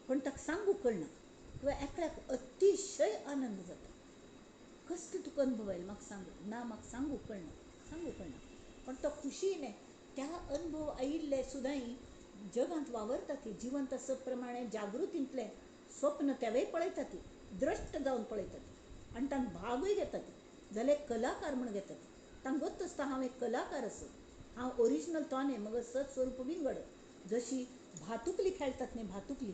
पण ताका सांगूंक कळना. किंवा एकल्याक अतिशय आनंद जाता, कसलो तुका अनुभव आयलो म्हाका सांग ना, म्हाका सांगूंक कळना, सांगूंक कळना. पण तो खुशीने त्या अनुभव आयिल्ले सुद्दां जगांत वावरता ती जिवंत आसत प्रमाणे जागृतींतलें स्वप्न तेवय पळयता ती, द्रश्ट जावन पळयता ती आनी तांकां भागूय घेता ती. जाल्यार कलाकार म्हूण घेता ती, तांकां गोत्त आसता हांव एक कलाकार आसा, हांव ओरिजिनल तो न्हय, मगर सत स्वरूप विंगड. जशी भातुकली खेळटात न्हय भातुकली,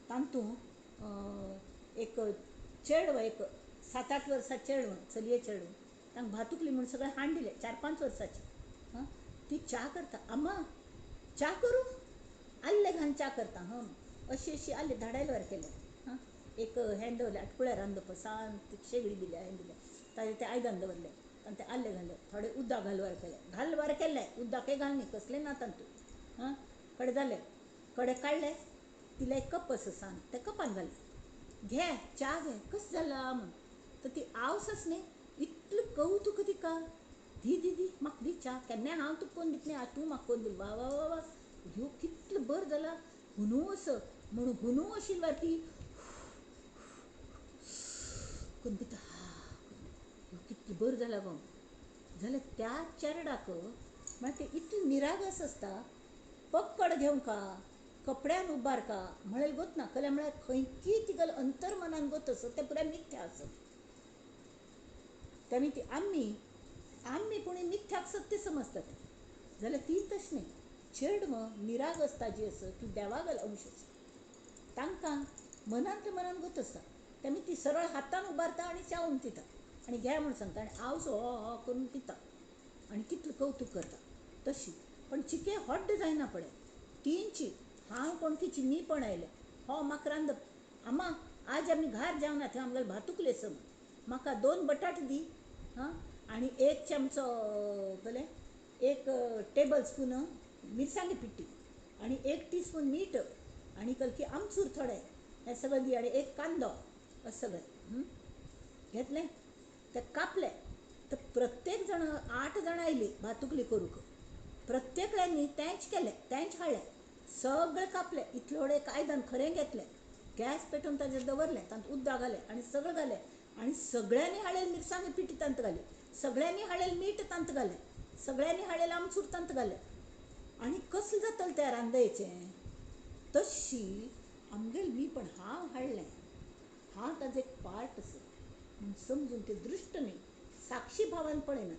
तातूंत एक चेडव, एक 7-8 वर्सां चेडव, चलये चेडव, तांकां भातुकली म्हूण सगळें हाण दिलें, 4-5 वर्सांची. हां ती च्या करता, आम्मा च्या करूं, आल्ले घालून च्या करता, हां अशी अशी आल्ले धाडायलवार केलें, हां एक हें दवरलें आटकुळ्यार रांदप, सामकी शेगडी दिल्या, हें दिलें, ताजें तें आयदन दवरलें आनी तें आल्ले घालें, थोडें उदक घालवार केलें, घालवार केलें, उदकय घालनी कसलें ना तातूंत. हां कडेन जालें, कडेन काडलें, तिला एक कप असं सांग, त्या कपान घालें, घे च्या घे, कसं जाला म्हण. तर ती आवसच न्ही, इतलें कवतूक तिका, दी दी दी म्हाका दी च्या, केन्नाय हांव तुका कोन्न दितलें, आतां तूं म्हाका कोन्न दिली, वा वा वा वा ह्यो कितलें बरें जालां, हुनू असो म्हणून हुनू आशिल्ली ती कोन्न पिता, ह्यो कितलें बरें जालां गो. जाल्यार त्या चेरडाक म्हळ्यार तें इतलें निरागस आसता, पक्कड घेवंका कपड्यान उबारका म्हळें गोत ना, कल्या म्हळ्यार खंयची तिगेलें अंतर्मनान गोत आसत तें पुराय मिथ्या आसत. तेमी ती आमी आमी कोणी मिथ्याक सत्य समजतात, जाल्यार ती तशें न्ही. चेडवां निरागसता जी आसा ती देवागेलो अंश आसा, तांकां मनांतल्या मनान गोत आसता. तेमी ती सरळ हातान उबारता आनी च्यावून दिता आनी घे म्हूण सांगता आनी आवस हो हो करून पिता आनी कितलें कवतूक करता तशी. पण चिके हॉड्ड जायना पळय तींची हांव कोणकीची मी पण आयलें, हो म्हाका रांदप, आमा आज आमी घार जेवना थंय आमगेले भातुकले सम, म्हाका 2 बटाट दी हां आनी 1 चमचो कलें 1 टेबल स्पून मिरसांगे पिट्टी आनी 1 टीस्पून मीठ आनी कलकी आमचूर थोडें हें सगळें दी आनी 1 कांदो अशें सगळें घेतलें, तें कापलें. तर प्रत्येक जाण 8 जाणां आयलीं भातुकली करूंक, प्रत्येकल्यांनी तेंच केलें, तेंच हाडलें, सगळें कापलें, इतलें व्हडलें एक आयदन खरें घेतलें, गॅस पेटोवन ताजेर दवरलें, तातूंत उदक घालें आनी सगळें घालें आनी सगळ्यांनी हाडलेली मिरसांगे पिठी तांत घाली, सगळ्यांनी हाडलेलें मीठ तांत घालें, सगळ्यांनी हाडलेलें आमचूर तांत घालें आनी कसलें जातलें त्या रांदयेचें. तशी आमगेलें मी पण हांव हाडलें, हांव ताजो एक पार्ट आसा म्हूण समजून तें दृश्ट न्ही, साक्षी भावान पळयना,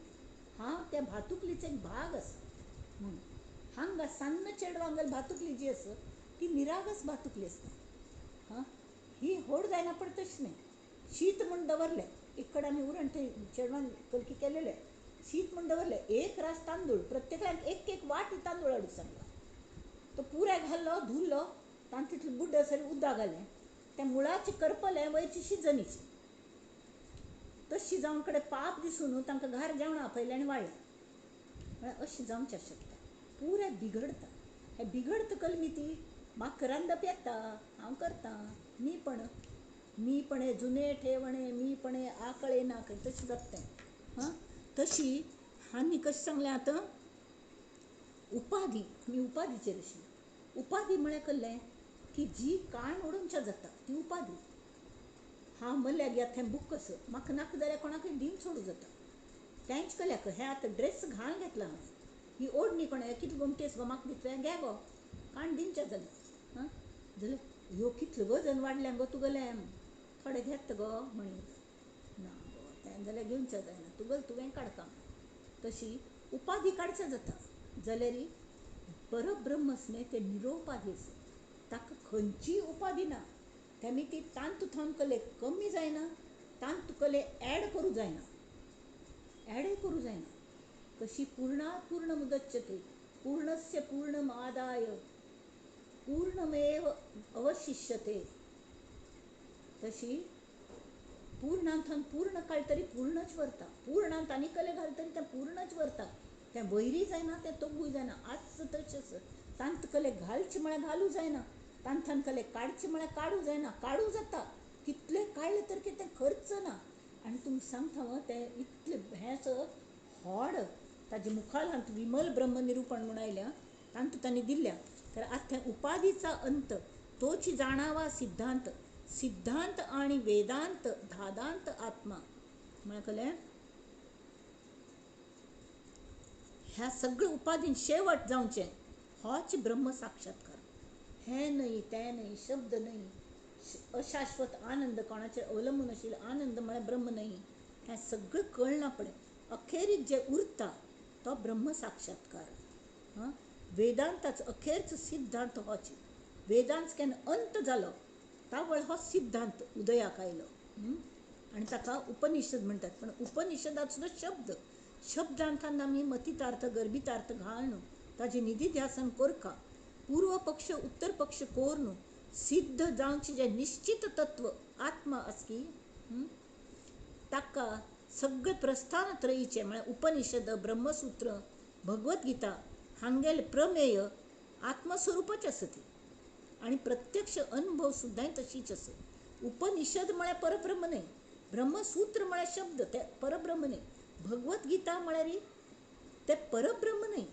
हांव त्या भातुकलीचो एक भाग आसा म्हणून. हांगा सान्न चेडवांगेल भातुकली जी आसा ती निरागस भातुकली आसता. हां, ही होड जायना पण तशें न्ही. शीत म्हूण दवरलें, एक कडेन आमी उरण थंय चेडवान कलकी केलेलें, शीत म्हूण दवरलें, 1 रास तांदूळ, प्रत्येकाक 1 1 वाटी तांदूळ हाडूंक सांगला, तो पुराय घाल्लो धुल्लो, तातूंतलें बुड्ड सरी उदक घालें, त्या मुळाचें करपलें वयरची शिजनीची तशी जावन कडेन पाप दिसून तांकां घार जेवणां आपयलें आनी वाडलें. म्हळ्यार अशें जावचें शकता, पुराय बिगडता. हें बिगडता कलमी ती म्हाका रांदप येता, हांव करतां, मी पण मी पणे जुने ठेवणे मी पणे आकळे ना तशें जाता तें. हां, तशी आनी कशें सांगलें आतां उपाधी, आमी उपाधीचेर आशिल्ली. उपाधी म्हळ्यार कसलें की जी कान ओडूनच्या जाता ती उपाधी. हांव मल्याक या थंय बूक आसा, म्हाका नाका जाल्यार कोणाकय दिवन सोडूं जाता, तेंच कल्याक हें आतां ड्रेस घाल घेतला हांवें, ही ओडणी कोणा कितले गोमटेस गो म्हाका दितलें, घे गो काण दिवच्या जाल्यार. हां, जाल्यार ह्यो कितलें वजन वाडलें गो तुगेलें, थोडें घेत गो म्हणी ना गो तें जाल्यार घेवचें जायना, तुगेलें तुवें काडका. तशी उपाधी काडच्या जाता जाल्यार परब्रह्म न्ही तें निरोपाधी आसा, ताका खंयचीय उपाधी ना. तेमी ती तांत थोन कले कमी जायना, तांत कले एड करूं जायना, एडय करूं जायना. कशी पूर्णा पूर्णमुदच्यते पूर्णस्य पूर्णमादाय पूर्णमेव अवशिष्यते, तशी पूर्णांतान पूर्ण काडटरी पूर्णच वरता, पूर्णांत आनी कले घालतरी तें पूर्णच वरता, तें वयरी जायना तें तोगूय जायना. आज तशेंच तांत कले घालचें म्हळ्यार घालूं जायना, तांथान कले काडचें म्हळ्यार काडूं जायना, काडूं जाता कितलें काडलें तर कितें खर्च ना. आनी तुमकां सांगता हांव तें इतलें हें होड ताजे मुखार हांत विमल ब्रह्म निरुपण म्हूण आयल्या तांतूं तांणी दिल्या. तर आतां थंय उपाधीचा अंत तोची जाणावा सिद्धांत, सिद्धांत आनी वेदांत धादांत आत्मा म्हळ्यार कळ्ळें ह्या सगळ्या उपाधीन शेवट जावचें होच ब्रह्म साक्षात्कार. हें न्हय तें न्हय, शब्द न्हय, अशाश्वत आनंद कोणाचेर अवलंबून आशिल्लो आनंद म्हळ्यार ब्रह्म न्हय, हें सगळें कळना पळय अखेरीक जें उरता तो ब्रह्म साक्षात्कार. हां, वेदांताचो अखेरचो सिद्धांत होच. वेदांत केन्ना अंत जालो तावळ हो सिद्धांत उदयाक आयलो आनी ताका उपनिषद म्हणटात. पण उपनिषदाचो सुद्दां शब्द शब्दांतान आमी मतितार्थ गर्भितार्थ घालून ताजे निधिध्यासन कोरका पूर्व पक्ष उत्तर पक्ष कोरून सिद्ध जावचें जें निश्चित तत्व आत्मा आसकी ताका सगळे प्रस्थान त्रयीचें म्हळ्यार उपनिषद ब्रह्मसूत्र भगवद्गीता हांगेलें प्रमेय आत्मस्वरूपच आसा ती. आनी प्रत्यक्ष अनुभव सुद्दां तशीच आसा. उपनिषद म्हळ्यार परब्रह्म न्हय, ब्रह्मसूत्र म्हळ्यार शब्द ते परब्रह्म न्हय, भगवद्गीता म्हळ्यार ते परब्रह्म न्हय.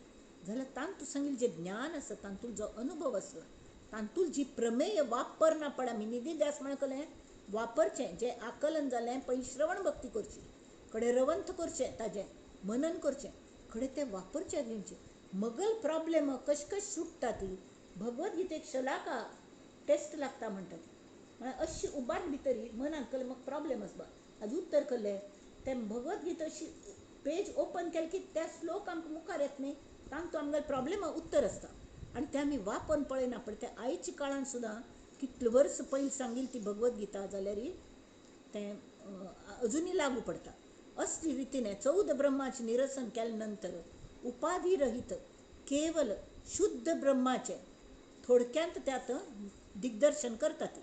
जाल्यार तांतूं सांगिल्लें जें ज्ञान आसा, तातूंत जो अनुभव आसा, तातूंत जी प्रमेय वापर ना पड आमी निधिध्यास म्हळ्यार कलें वापरचें, जें आकलन जालें पयलीं श्रवण भक्ती करची, कडे रवंथ करचें, ताजें मनन करचें, कडे तें वापरचें घेवचें. मगल प्रॉब्लेम कश कश सुट्टा ती भगवद्गीतेक शलाका टेस्ट लागता म्हणटा ती. म्हळ्यार अशी उबार भितरी मनांत कले म्हाका प्रॉब्लेम आसपा आज उत्तर कल्लें तें भगवद्गीता अशी पेज ओपन केलें की त्या श्लोक आमकां मुखार येत न्ही, तांतूं आमगेलें प्रॉब्लेमा उत्तर आसता आनी तें आमी वापरून पळयना. पण ते आयच्या काळान सुद्दां कितले वर्स पयलीं सांगिल्ली ती भगवद्गीता जाल्यार तें अजुनूय लागू पडटा. असली रितीन 14 ब्रह्माचें निरसन केले नंतर उपाधी रहित केवल शुद्ध ब्रह्माचें थोडक्यांत त्यात दिग्दर्शन करता ती.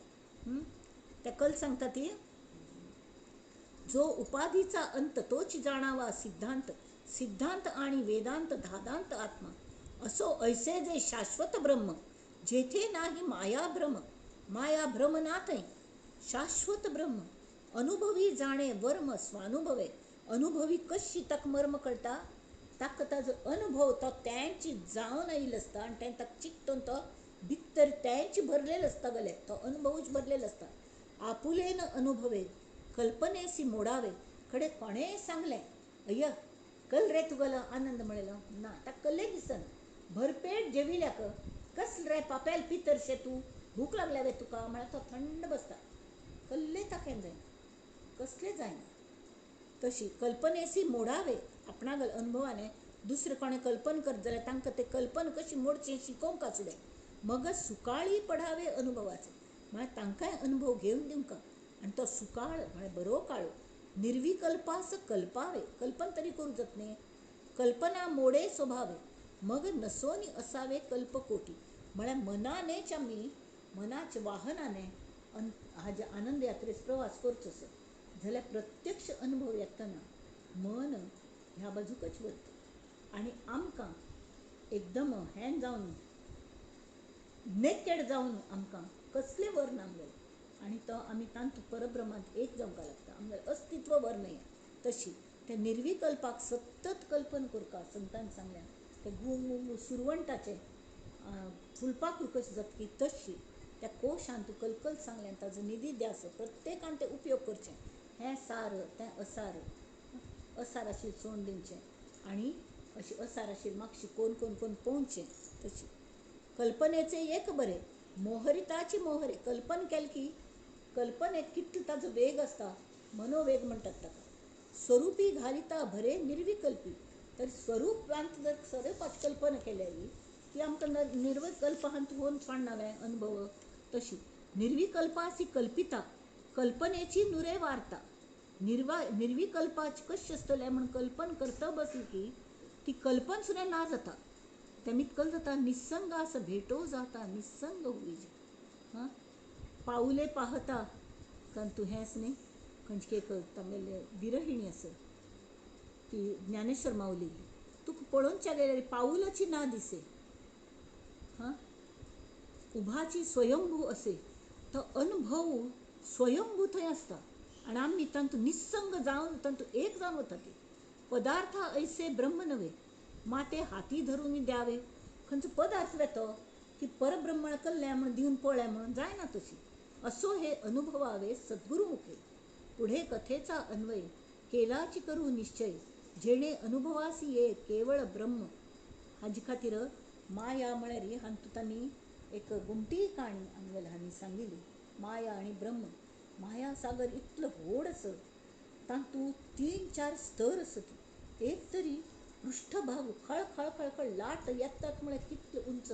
त्या कल सांगता ती, जो उपाधीचा अंत तोच जाणावा सिद्धांत, सिद्धांत आणि वेदांत धादांत आत्मा, असो ऐसे जे शाश्वत ब्रह्म, जेथे नाही माया भ्रम, माया भ्रम नाथय शाश्वत ब्रह्म, अनुभवी जाणे वर्म स्वानुभवे. अनुभवी कशी ताका मर्म कळटा, ताका ताजो अनुभव तो त्यांची जावन आयिल्लो आसता आनी तें ताका चिकटून तो भितर त्यांची भरलेलो आसता गले, तो अनुभवूच भरलेलो आसता. आपुलेन अनुभवे कल्पनेसी मोडावे. कडे कोणेय सांगलें अय्या कल रे तुगेलो आनंद म्हणलो ना, ताका कल्ले दिसना. भरपेट जेविल्याक कसले रे पापेल पितरशे तूं, भूक लागल्या वे तुका म्हळ्यार तो थंड बसता, कल्ले ताका जायना, कसलें जायना. तशी कल्पनेसी मोडावे आपणागल अनुभवाने दुसरें कोणें कल्पन करत जाल्यार तांकां तें कल्पन कशी मोडचें शिकोवंक आसुलें. मग सुकाळी पडावे अनुभवाचे, म्हळ्यार तांकांय अनुभव घेवन दिवंक आनी तो सुकाळ म्हळ्यार बरो काळो. निर्विकल्पास कल्पावे, कल्पन तरी करूं जात न्ही. कल्पना मोडे स्वभावे मग नसोनी असावे कल्पकोटी. म्हळ्यार मनानेच आमी मनाच्या वाहनाने हाज्या आनंद यात्रेचो प्रवास करचो असो जाल्यार प्रत्यक्ष अनुभव येतना मन ह्या बाजूकच वता आनी आमकां एकदम हें जावन नेकेड जावन आमकां कसलें वर्ण आमगेलें आनी तो आमी तांतूं परब्रह्मांत एक जावंक लागता, आमगेलें अस्तित्व वर्ण हें. तशी ते निर्विकल्पाक सतत कल्पन करता संतान सांगल्या ते गू सुरवंटाचें फुलपाखूर कशें जाता की तशी त्या कोशांत कलकल सांगल्यान ताजो निधी द्यास प्रत्येकान ते उपयोग करचें. हें सार तें असार, असार आशिल्लें सोडून दिवचें आनी अशें असार आशिल्लें मातशें कोन कोन कोन पळोवचें. तशी कल्पनेचें एक बरें मोहरिताची मोहरे. कल्पन केलें की कल्पनेक कितलो ताजो वेग आसता, मनोवेग म्हणटात ताका. स्वरुपी घालिता भरे निर्विकल्पी. तर स्वरूपांत जर स्वरुपाची कल्पना केल्यार ती आमकां निर्विकल्प हातूंत सोडना अनुभव. तशी निर्विकल्पासी कल्पिता कल्पनेची नुरे वार्ता. निर्विकल्पाची कशें आसतलें म्हूण कल्पन करता बसली की ती कल्पन सुद्दां ना जाता. तें कल जाता निस्संगास भेटो जाता निस्संग हुईजे. हां पावले पाहता कारण तूं हेंच न्ही खंयचे एक तांगेले विरहिणी आसा ती ज्ञानेश्वर माऊली, तुका पळोवच्या गेल्यार पावलाची ना दिसे. हां उभाची स्वयंभू असे, तो अनुभव स्वयंभू थंय आसता आनी आमी तांतूं निस्संग जावन तांतूं एक जावन वता. ती पदार्थ ऐसे ब्रह्म नव्हे माते हाती धरून द्यावे. खंयचो पदार्थ वेतो की परब्रह्मण कल्ल्या म्हूण दिवन पळय म्हणून जायना तशी. असो हे अनुभवावे सद्गुरुमुखे. पुढे कथेचा अन्वय केलाची करू निश्चय, जेणे अनुभवासी ये केवळ ब्रह्म. हाजे खातीर माया म्हळ्यार हातूंत तांणी एक गुमटी काणी आमगेल्या हांणी सांगिल्ली, माया आनी ब्रह्म. माया सागर इतलो व्हड आसा, तातूंत 3-4 स्तर आसत. एक तरी पृष्ठभाग खळ खळ खळ खळ लाट येतात म्हळ्यार कितले उंच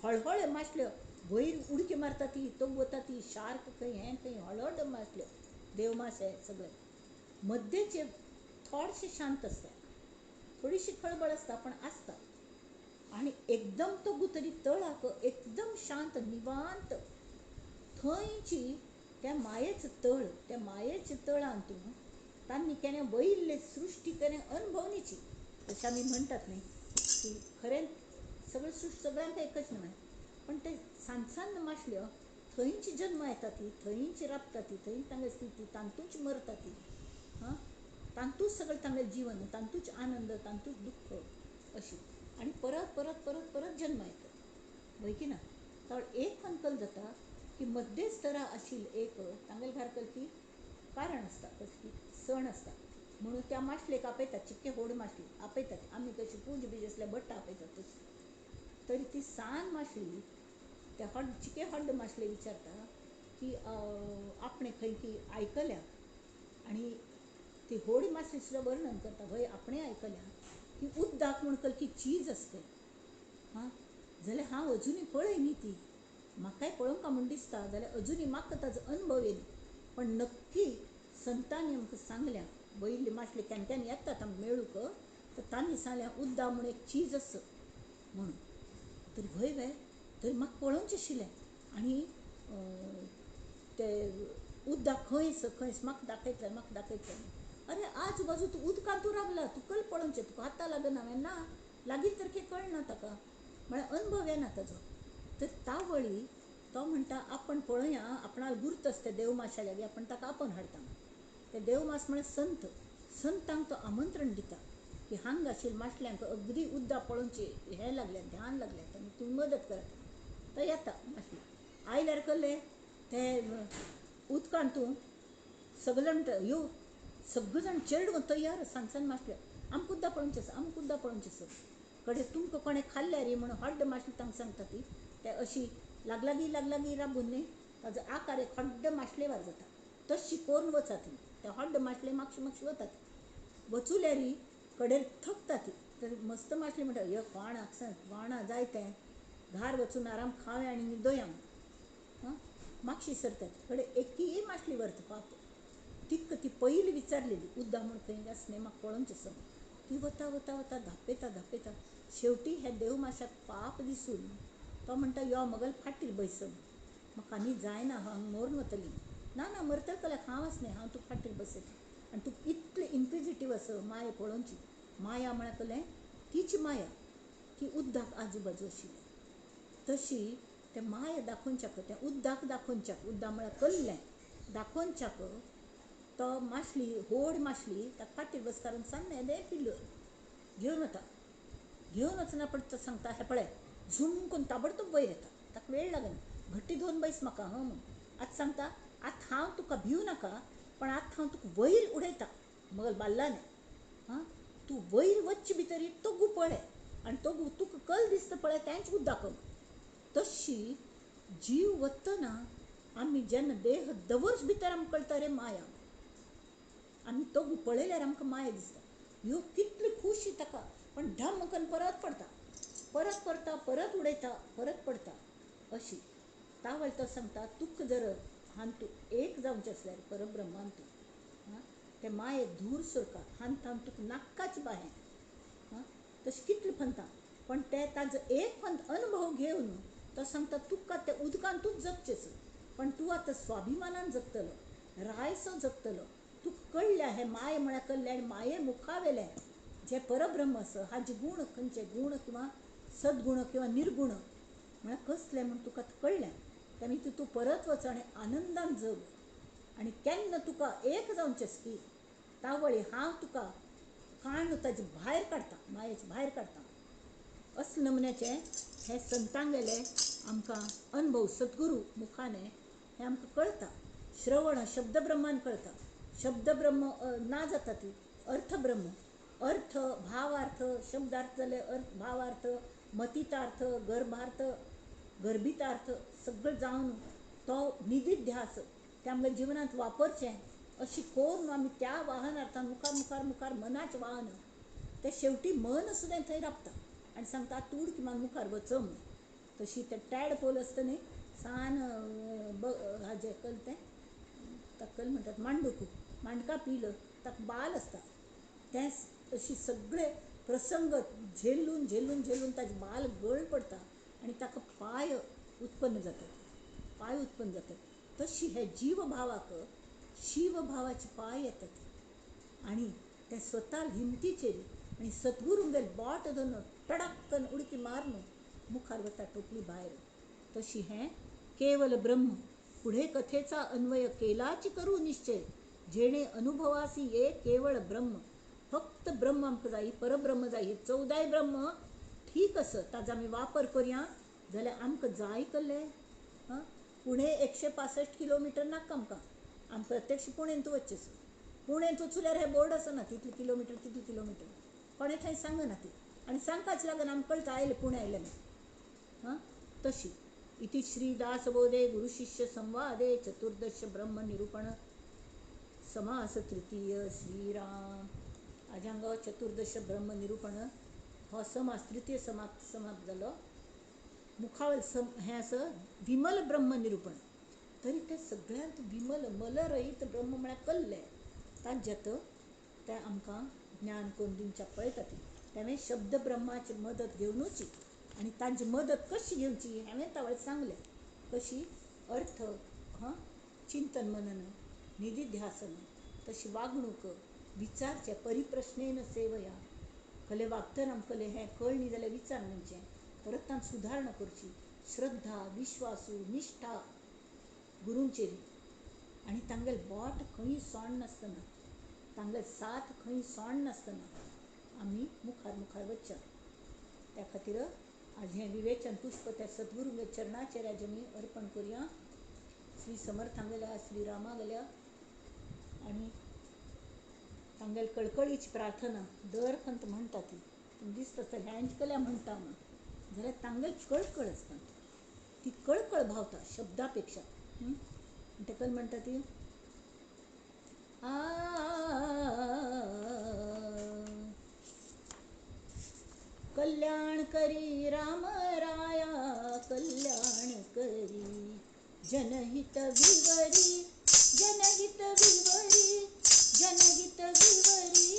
हळहळ मासल्यो वयर उडकी मारता ती, तोग वता ती शार्क खंय हें खंय हळहळ मासल्यो देवमासे सगळे. मध्येचे थोडेशे शांत आसता, थोडीशी खळबळ आसता पण आसता. आनी एकदम तो गुतरी तळाक एकदम शांत निवांत थंयची त्या मायेच तळ, त्या मायेच्या तळान तूं तांणी केन्ना वयल्ले सृश्टी केन्ना अनुभवनीची. तशें आमी म्हणटात न्ही की खरें सगळें सृश्ट सगळ्यांक एकच न्हय. पण ते सान सान मासल्यो थंयच जन्म येता ती, थंयच राबता ती, थंयच तांगेली स्थिती, तातूंच मरता ती. हां, तातूंच सगळें तांगेलें जीवन, तातूंच आनंद, तातूंच दुख्ख अशी. आनी परत परत परत परत जन्म येतात, वय की ना. तर एक फनकल जाता की मध्यस्तरा आशिल्लें एक तांगेले घार की कारण आसता, कसली सण आसता म्हणून त्या मासलेक आपयतात, चिक्के होड मासली आपयतात. आमी कशी पूज बीज आसल्यार भट्ट आपयतात तशी. तरी ती सान मासली त्या हॉड चिके हॉड मासले विचारता की आपणें खंय की आयकल्या, आनी ती होड मासली सुद्दां वर्णन करता, हय आपणें आयकल्या की उद्दाक म्हूण कलकी चीज आसते. हां, जाल्यार हांव अजुनूय पळय न्ही ती, म्हाकाय पळोवंक म्हूण दिसता, जाल्यार अजुनूय म्हाका ताजो अनुभव येयना, पण नक्की संतांनी आमकां सांगल्या, वयले मासले केन्ना केन्ना येतात आमकां मेळूंक, तर तांणी सांगल्या उद्दा म्हूण एक चीज आसा म्हणून. तर व्हय वे, तर म्हाका पळोवचें आशिल्लें आनी ते उद्दा खंय आसा खंय आसा म्हाका दाखयतले, म्हाका दाखयतले. अरे आजू बाजू तूं उदकांत तूं रावला, तूं कल पळोवचें, तुका हाता लागना. हांवें ना लागीं तर कितें कळना ताका, म्हळ्यार अनुभव येना ताजो. तर तावळी तो म्हणटा आपण पळया, आपणाक गुर्त आसता देवमाशा लागीं, आपण ताका आपोवन हाडटा. ते देवमास म्हळ्यार संत, संतांक तो आमंत्रण दिता की हांगा आशिल्ल्या मासल्यांक अगदी उद्दा पळोवची हें लागलें, ध्यान लागलें, आनी तुमी मदत करात. तो येता मासली आयल्यार कळ्ळें ते उदकांत तूं सगळे जाण यो, सगळे जाण चेडवां तयार, सान सान मासल्यो, आमकां उद्दा पळोवचें आसा, आमकां उद्दा पळोवचें आसा. कडे तुमकां कोणें खाल्ल्यार री म्हणून हड्ड मासली तांकां सांगता ती, ते अशी लागलागी लागलागी राबून न्ही ताजो आकार एक हड्ड मासलेवार जाता, तशी कोरून वचा ती, त्या हड्ड मासले मागशी मागशी वतात, वचुल्यारी कडेर थकता ती. तर मस्त मासली म्हणटा, यो कोण कोणा जाय तें घार वचून आराम खावया आनी न्हिदोया. हां, मागशी सरतात, कडे एकय मासली व्हरता पाप. तिका ती पयली विचारलेली उद्दा म्हूण खंय आसा न्ही, म्हाका पळोवचें आसा. ती वता वता वता धापेता धापेता, शेवटी ह्या देवमाशाक पाप दिसून तो म्हणटा यो मगल फाटीर बैस, म्हाका आनी जायना, हांव मरून वतली. ना ना मरतले कल्याक हांव आसा न्ही, हांव तुका फाटीर बसयता. आनी तुका इतलें इन्क्विजिटीव आसा माया पळोवची, माया म्हळ्यार कलें तीच माया ती उद्दाक आजूबाजू आशिल्ली तशी ते माया दाखोवच्याक, तें उद्दाक दाखोवच्याक, उद्दा म्हळ्यार कल्लें दाखोवच्याक तो मासली होड मासली ताका फाटीर बसकारून सान्न येदें पिल्लू घेवन वता. घेवन वचना पण तो सांगता, हें पळय झुमकून ताबडतोब वयर येता, ताका वेळ लागना, घट्टी धरून बैस म्हाका हं म्हूण. आतां सांगता, आतां हांव तुका भिवू नाका, पण आतां हांव तुका वयर उडयता मगल बाल्लाने. हां, तूं वयर वच्चे भितर तो गू पळय आनी तो गू तुका कल दिसता पळय तेंच उद्दाक. तशी जीव वतना आमी जेन्ना देह दवर्स भितर आमकां कळटा रे माया, आमी तो गू पळयल्यार आमकां माया दिसता, ह्यो कितली खुशी ताका, पण ढम करून परत पडटा, परत पडटा, परत उडयता, परत पडटा अशी. तावळ तो सांगता तुका जर हांतू एक जावचें आसल्यार परब्रह्मान तूं, हां, ते माये धूर सोरका हांत तुका नाक्काच बाहेर. हां, तशें कितलें फंता, पण ते ताजो एक फंत अनुभव घेवन तो सांगता तुका त्या उदकान तूंच जगचें, पण तूं आतां स्वाभिमानान जगतलो, रायसो जगतलो. तुका कळ्ळ्या हें माये म्हळ्यार कळ्ळें, आनी माये मुखावेलें जें परब्रह्म आसा हाजे गूण खंयचे गूण किंवा सद्गुण किंवा निर्गुण म्हळ्यार कसलें म्हूण तुका कळ्ळें, तेन्ना तूं परत वच आनी आनंदान जग. आनी केन्ना तुका एक जावचें की तावळी हांव तुका काण ताजे भायर काडटा, मायेचे भायर काडटा. असले नमुन्याचें हें संतांगेले आमकां अनुभव सद्गुरू मुखाने हें आमकां कळटा. श्रवण शब्दब्रह्मान कळटा, शब्दब्रह्म ना जाता ती अर्थब्रह्म, अर्थ भावार्थ, शब्दार्थ जाले अर्थ भावार्थ, मतितार्थ, गर्भार्थ, गर्भितार्थ सगळें जावन तो निधिध्यास ते आमच्या जिवनांत वापरचें अशी करून आमी त्या वाहनार्थान मुखार मुखार मुखार मनाचें वाहन ते शेवटी मन सुद्दां थंय राबता आनी सांगता तूं किमान मुखार वच म्हूण. तशी ते टॅडपोल आसता न्ही सान हाजें कल तें ताका कल म्हणटात मांडूक, मांडका पिल ताका बाल आसता तें अशी सगळे प्रसंग झेलून झेलून झेलून ताजे बाल गळ पडटा आनी ताका पाय उत्पन्न जातात, पाय उत्पन्न जातात. तशी हे जीवभावाक शिवभावाचे पाय येतात आनी ते स्वता हिमतीचेर आनी सद्गुरूंगेर बोट धरून टडक्कन उडकी मारून मुखार वता टोपली भायर. तशी हें केवल ब्रह्म पुढे कथेचा अन्वय केलाची करू निश्चय, जेणे अनुभवासी ये केवळ ब्रह्म. फक्त ब्रह्म आमकां जाय, परब्रह्म जाय. हे 14 ब्रह्म ठीक आसा, ताजो आमी वापर करया जाल्यार आमकां जाय कल्लें. आं, पुणे 165 किलोमिटर नाका आमकां, आमी प्रत्यक्ष पुणेंत वचचें. पुणेंत वचल्यार हे बोर्ड आसना तितले किलोमिटर तितले किलोमिटर, कोणें थंय सांगना ती, आनी सांगपाच लागना, आमकां कळटा आयलें पुणे आयलें म्हूण. आं, तशी इति श्री दासबोधे गुरुशिष्य संवादे चतुर्दश ब्रह्म निरूपण समास तृतीय. श्रीराम. आज हांगा चतुर्दश ब्रह्म निरूपण हो समास तृतीय समाप्त जालो. मुखावल हें आसा विमल ब्रह्म निरूपण. तरी ते सगळ्यांत विमल मलरहीत ब्रह्म म्हळ्यार कल्लें ताज्यात तें आमकां ज्ञान करून दिवच्याक पळयता ती. तेणें शब्द ब्रह्माची मदत घेवनूच, आनी तांची मदत कशी घेवची हांवें तावळ सांगलें. कशी अर्थ, हां, चिंतन मनन, निधिध्यासन, तशी वागणूक, विचारचें परिप्रश्नेन सेवया. कले वागतना आमकां कले हें कळ्ळी जाल्यार विचार म्हणचें, परत तांकां सुदारणा करची. श्रद्धा, विश्वासू, निश्ठा गुरूंचेर, आनी तांगेले बोट खंय सोंड नासतना, तांगेले साथ खंय सोंड नासतना आमी मुखार मुखार वचचें. त्या खातीर आज हें विवेचन पुष्प त्या सद्गुरूंगे चरणाचेर आज आमी अर्पण करुया. श्री समर्थांगेल्या, श्री रामागेल्या, आनी तांगेले कळकळीची प्रार्थना दर खंत म्हणटा ती दिसता आसतलें ह्यांच कल्या म्हणटा म्हूण, जाल्यार तांगेली कळकळ आसता ती, कळकळ भावता शब्दा पेक्षा. तेका म्हणटा ती आ कल्याण करी राम राया, कल्याण करी जनहित विवरी, जनहित विवरी, जनहित विवरी,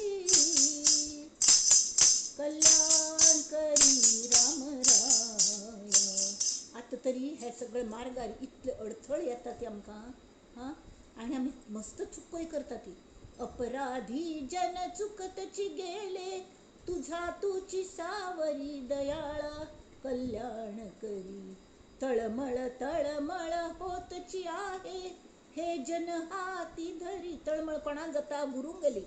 कल्याण करी राम राया. आतां तरी हे सगळे मार्गार इतले अडथळे येता ते आमकां, हां, आनी आमी मस्त चुकोय करता ती. अपराधी जन चुकतची गेले, तुझा तुची सावरी दयाळा, कल्याण करी. तळमळ तळमळ होतची आहे, हे जन हाती धरी. तळमळ कोणाक जाता? गुरूंगेली.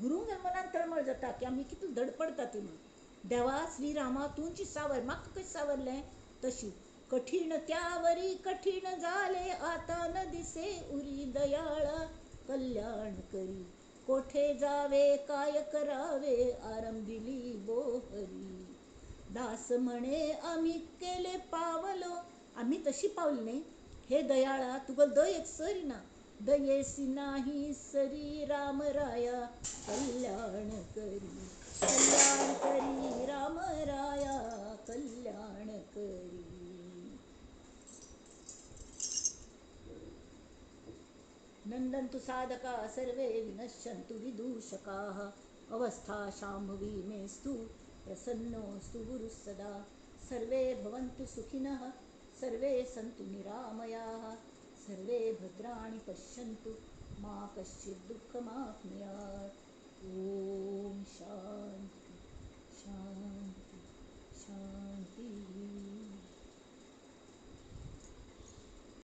गुरूंगेल मनान तळमळ जाता की आमी कितले धडपडटा ती म्हणून. देवा श्रीरामा तुमची सावर, म्हाका कशें सावरलें तशी. कठीण त्यावरी कठीण झाले, आता न दिसे उरी दयाळा, कल्याण करी. कोठे जावे काय करावे, आरंभिली बोहरी. दास म्हणे आम्ही केले पावलो, आम्ही तशी पावली न्ही. हे दयाळा तुका दयेक सरी ना, दयेसी नाही सरी राम राया, कल्याण करी, कल्याण करी राम राया, कल्याण करी. नंदन्तु साधका सर्वे, विनश्यन्तु विदूषकाः, अवस्था शाम्भवी मेस्तु, प्रसन्नोऽस्तु गुरुः सदा. सर्वे भवन्तु सुखिनः, सर्वे सन्तु निरामयाः, सर्वे भद्राणि पश्यन्तु, मा कश्चित् दुःखमाप्नुयात्. ॐ शान्ति शान्ति शान्तिः.